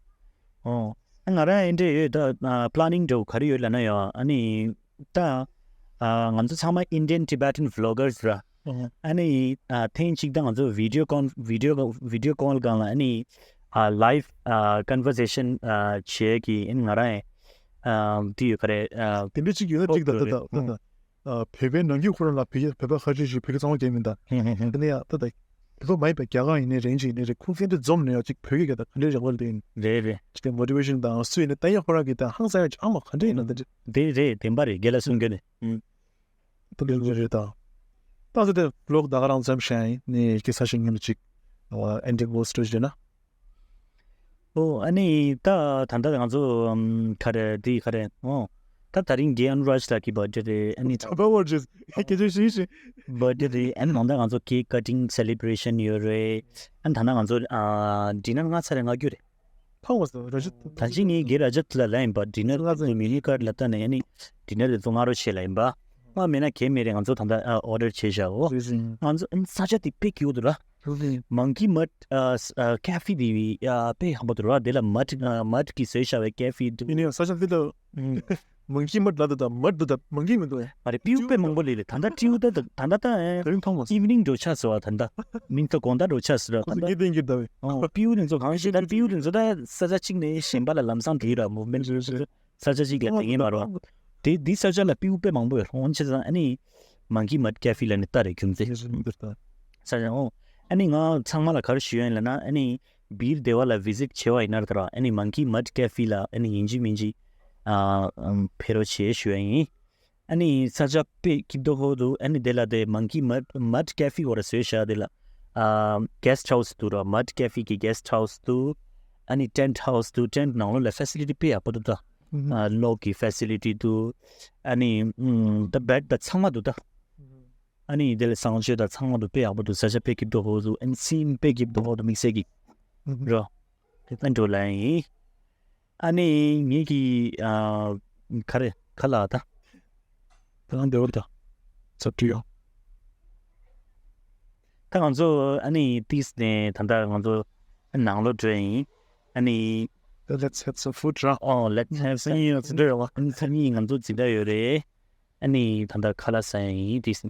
ཨོ། ཨ་ང་རང་ཨེ་འདྲས་ཡོད་ད། པི་ལ་ནིང་འདྲ་བོ་ག་རེ་ཡོད་ལབ་ན་ཡ་ཨ་ནི། ད། ང་ཚོ་ཚང་མ་Indian Tibetan vloggers ར། ཨ་ནི། ཐེངས་གཅིག་ད་ང་ཚོ་video con video video call སྒང་ལ་ཨ་ནི། live conversation བྱེད་ཀྱི་ཨ་ནི་ང་རང་ཨེ། དེ་ཡོད་ག་རེད། དེ་འདྲ་གཅིག་ཡོད་ན་འགྲིག་ད་ད་ད་ད། བོད་པའི་ནང་ཁུལ་ཁོ་རང་ལ་བོད་བོད་པ་ཁ་ཤས་ཤིག་བོད་སྐད་གཙང་མ་རྒྱག་མིན་ད། ཧུམ་ཧུམ་ཧུམ། དེ་ནས་ཡང་ད་ད། བོད་པ་མ་ཡིན་པའི་རྒྱ་གར་ཡིན་ནའི་རེད་ཅིག་ཡིན་ནའི་རེད་ཁུངས་སྐྱེལ་འདི་འཛོམས་ནས་ཡང་ཅིག་བོད་སྐད་ག་ད་ག་འདྲའི་རེ་བ་ལ་དེ་ཡིན། རེད་རེད། ཅིག་དེ་མོ་ཊི་བེ་ཤན་དང་སུ་ཡིན་ནའི་ད་ཡང་ཁོ་རང་གི་ད་ཧང་སང་ཡང་ཅིག་ཨ་མ་ག་འདྲ་ཡིན་ན་ད་འདྲ། དེ་རེད་བདེན་པ་རེད་རྒན་ལགས་གསུང་རྒྱུ་ནི། ད་འདྲ་འདྲ་རེད་ད། ད་ཚོ་དེ་ལོག་ད་ག་རང་འཛོམས་ཤག་ཡིན་ནའི་ཀི་ས་ཞིག་ངེས་ལ་ཅིག་ཨེན་ཌི་ཝོ་སི་ཊི་རེད་ན། ཨོ་ཨ་ནི་ད་ད་ལྟ་ང་ཚོ་ཨམ་ག་རེ་དེ་ག་རེ་ཨོ་ད་ད་རིང་རྒན་ཨ་ནུ་རཱཇ་ལགས་ཀྱི་བར་ཌེ་རེད། ཨ་ནི་ད་བར་ཌེ་སྐད་ཆ་བཤད་བཤད། བར་ཌེ་རེད། ཨ་ནི་ད་ལྟ་ང་ཚོ་ཀེག་ཀ་ཊིང་སེ་ལེ་བྷ་རེ་ཤན་ཡོད་རེད། ཨ་ནི་ད་ལྟ་ང་ཚོ་ཨ་ཌི་ནར་མངགས་ཚར་རེད། མངགས་རྒྱུ་རེད། ཕངས་པ་སོ་ར་ཤི། ད་ཅི་ངས་རྒན་རཱཇ་ལགས་ལབ་ཡིན་པ་ཌི་ནར་ང་ཚོ་མེ་ནུ་ཀར་ལ་ལྟ་ནས་ཨ་ནི་ཌི་ནར་དེ་ཚོ་མངགས་རོགས་བྱེད་ལབ་ཡིན་པ། མངགས་མེད་ན་གལ་མེད་རེད། ང་ཚོ་ད་ལྟ་ཨ་ཨོ་ཌར་བྱས་བཞག་འོ། ང་ཚོ་ཨ་ནི་ས་ཆ་དེ་དཔེ་སྐྱིད་པོ་འདུག་ར། མང་ཀི་མཌ་ཨ་ཨ་ཀེ་ཧྥེ་དེ་ཨ་དཔེ་ཧམ་པ་འདུག་ར། དེ་ལ་མཌ་ཨ་མཌ་གིས་བཟོས་བཞག་པའི་ཀེ་ཧྥེ་འདུག་ཡིན་ནའི་ས་ཆ་དེ་ལ་མང་ཀི་མཌ་ལ་དེ་དང་མཌ་དེ་དང་མང་ཀི་མི་འདུག་ཨེ། མ་རེད་སྤྲེའུ་དཔེ་མང་པོ་ལས་རེད། ད་ལྟ་སྤྲེའུ་ད་ད་ད་ལྟ་ཨེ་དེ་རིང་མཐོང་མ་སོང་། ཨི་ཝི་ནིང་འགྲོ་ཆགས་སོང་བ། ད་ལྟ་མིང་ཐོ་དགོང་དག་འགྲོ་ཆགས་སོང་ར། ད་ཁོ་ཚོ་ལྟ་ངེས་གཏན་གྱིས་ལྟ་བས། ཨོ་སྤྲེའུ་དེ་ཚོ་གང་ཤེས་ད། སྤྲེའུ་དེ་ཚོ་ད་ས་ཆ་གཅིག་ནས་གཞན་པ་ལ་ལམ་སང་དེ་ར་མུ་ཝ་མེན་ཊི་ས་ཆ་གཅིག་ལ་དེ་ངེས་མ་རེད་བ། དེ་འདི་ས་ཆ་ལ་སྤྲེའུ་དཔེ་མང་པོ་ཡོད། འོན་ཆེ་ཚང་ཨ་ནི་མང་ཀི་མཌ་ཀེ་ཧྥེ་ལ་ནི་ལྟ་རེ་རྒྱུ་མཚན་ས་ཆ། ཨོ་ཨ་ནི་ང་ཚང་མ་ལ་ག་རེ་ཞུ་ཡ་ཡིན་ལབ་ན་ཨ་ནི་བིར་དེ་བ་ལ་བི་ཛིཊ་བྱེད་པ་ཡིན་ན་ད་ར་ཨ་ནི་མང་ཀི་མཌ་ཀེ་ཧྥེ་ལ་ཨ་ནི་ཡིན་གཅིག་མིན་གཅིག་ཨ་ཕེབས་རོགས་བྱེད་ཞུ་ཡ་ཡིན། ཨ་ནི་ས་ཆ་དཔེ་སྐྱིད་པོ་འདུག་ཨ་ནི་དེ་ལ་དེ་མང་ཀི་མཌ་མཌ་ཀེ་ཧྥེ་བོ་ར་བཟོས་བཞག་དེ་ལ་ཨ་གེ་སི་ཊི་ཧའུ་སི་འདུག་ར། མཌ་ཀེ་ཧྥེ་གི་གེ་སི་ཊི་ཧའུ་སི་འདུག་ཨ་ནི་ཊེན་ཊི་ཧའུ་སི་འདུག་ཊེན་ཊི་ནང་ལོགས་ལ་ཕེ་སི་ལི་ཊི་དཔེ་ཡག་པོ་འདུག་ད། ཨ་གློག་གི་ཕེ་སི་ལི་ཊི་འདུག་ཨ་ནི་ཨམ་ད་བེཌ་ད་ཚང་མ་འདུག་ད། ཨ་ནི་དེ་ལ་བཟང་སྤྱོད་དང་ཚང་མ་འདུག་དཔེ་ཡག་པོ་འདུག་ས་ཆ་དཔེ་སྐྱིད་པོ་འདུག་ཨ་ནི་སིན་དཔེ་སྐྱིད་པོ་འདུག་དམིགས་བསལ་གྱི་རོ། དེ་ལྟར་འགྲོ་ལ་ཡིན། ཨ་ནི་ངེད་ཀྱི་ཨ་ག་རེ་ག་ལ་ད། ད་ང་འདི་བར་ད་ཚབ་ཏུ་ཡོང་། ད་ང་ཚོ་ཨ་ནི་ཏིས་ནས་ད་ལྟ་ང་ཚོ་ནང་ལོགས་འགྲོ་ཡིན། ཨ་ནི། Let's have some food ར། ཨོ་let's have some། སང་ཉིན་ཡང་འཛིན་གྲྭ་ཡོད་བ། ཨ་ནི་སང་ཉིན་ང་ཚོ་འཛིན་གྲྭ་ཡོད་རེད། ཨ་ནི་ད་ལྟ་ཁ་ལག་ཟ་ཡིན་དེ།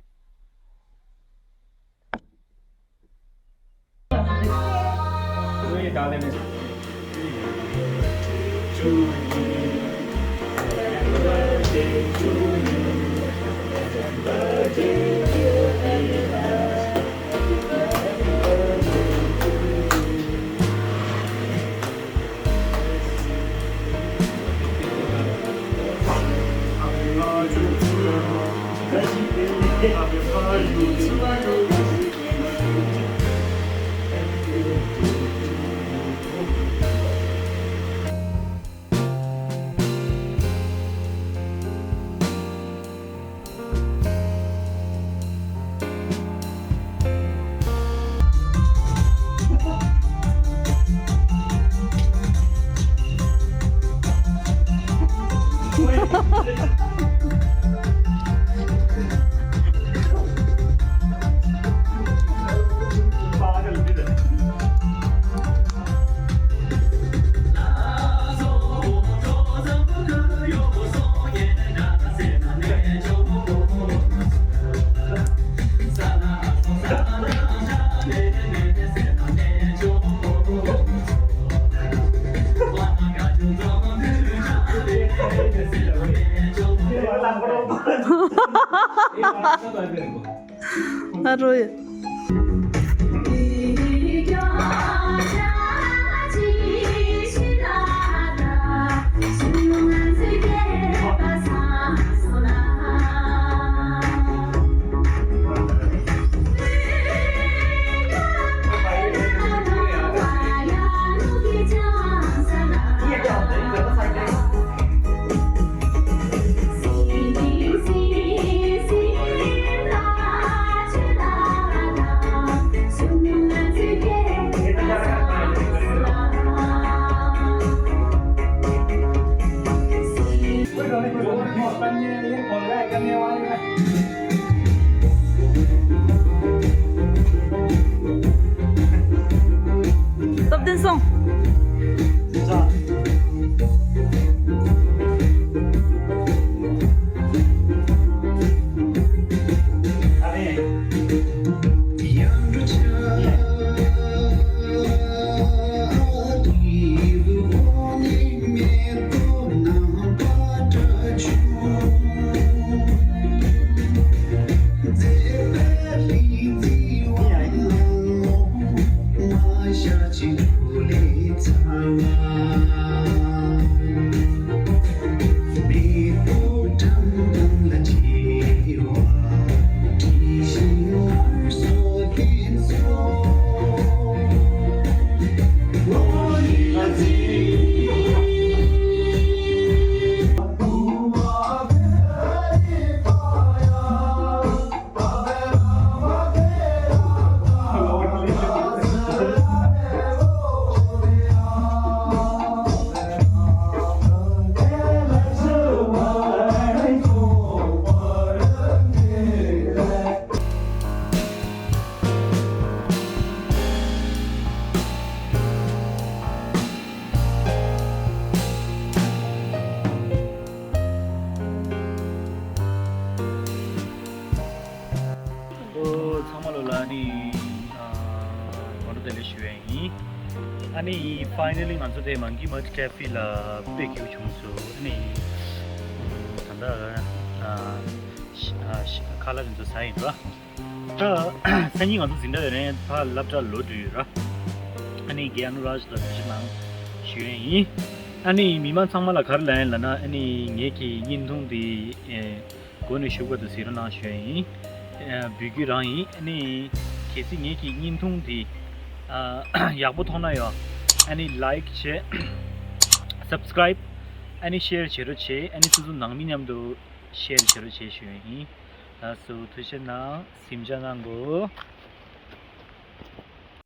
ཨ་རོ་ཡ། སྟོབས་ལྡན་སོང་། ཨོ། ཚང་མ་ལོ་ལ་ནི། ཨ། གོང་བཀྲ་བདེ་ལེགས་ཞུ་ཡས་ཡིན། ཨ་ནི་ཕའི་ནལ་ལི་ང་ཚོ་དེ་མང་ཀི་མལ་ཊི་ཀེ་ཧྥེ་ལ་ཕེབས་རྒྱུ་བྱུང་སོང་། ཨ་ནི་ད་ལྟ། ཨ། ཤ- ཨ། ཤ- ཁ་ལག་དེ་ཚོ་ཟ་ཡིན་པ། ད་སང་ཉིན་ང་ཚོ་འཛིན་གྲྭ་ཡོད་རེད། ཕར་སློབ་གྲྭ་ལོག་འགྲོ་ཡོད་ར། ཨ་ནི་རྒན་ཨ་ནུ་རཱཇ་ལ་ཐུགས་རྗེ་གནང་ཞུ་ཡས་ཡིན། ཨ་ནི་མི་མང་ཚང་མ་ལ་ག་རེ་ལབ་ཡིན་ལབ་ན། ཨ་ནི་ངེད་ཀྱི་བརྙན་ཐུང་འདི། ཨེ། མགོ་ནས་མཇུག་བར་དུ་གཟིགས་རོགས་གནང་ཞུ་ཡས་ཡིན། ཨ། འབུལ་རྒྱུ་རང་ཡིན། ཨ་ནི་གལ་སྲིད་ངེད་ཀྱི་བརྙན་ཐུང་འདི། ཨ། ཡག་པོ་མཐོང་ན་ཡང་། ཨ་ནི་ལའིཀ་བྱེད། སབ་སི་ཀེ་རའིབ། ཨ་ནི་ཤེར་བྱེད་རོགས་བྱེད། ཨ་ནི་སོ་སོ་ནང་མི་མཉམ་དུ་ཤེར་བྱེད་རོགས་བྱེད་ཞུ་ཡས་ཡིན། ལགས་སོ། ཐུགས་རྗེ་གནང་། གཟིམ་འཇག་གནང་གོ།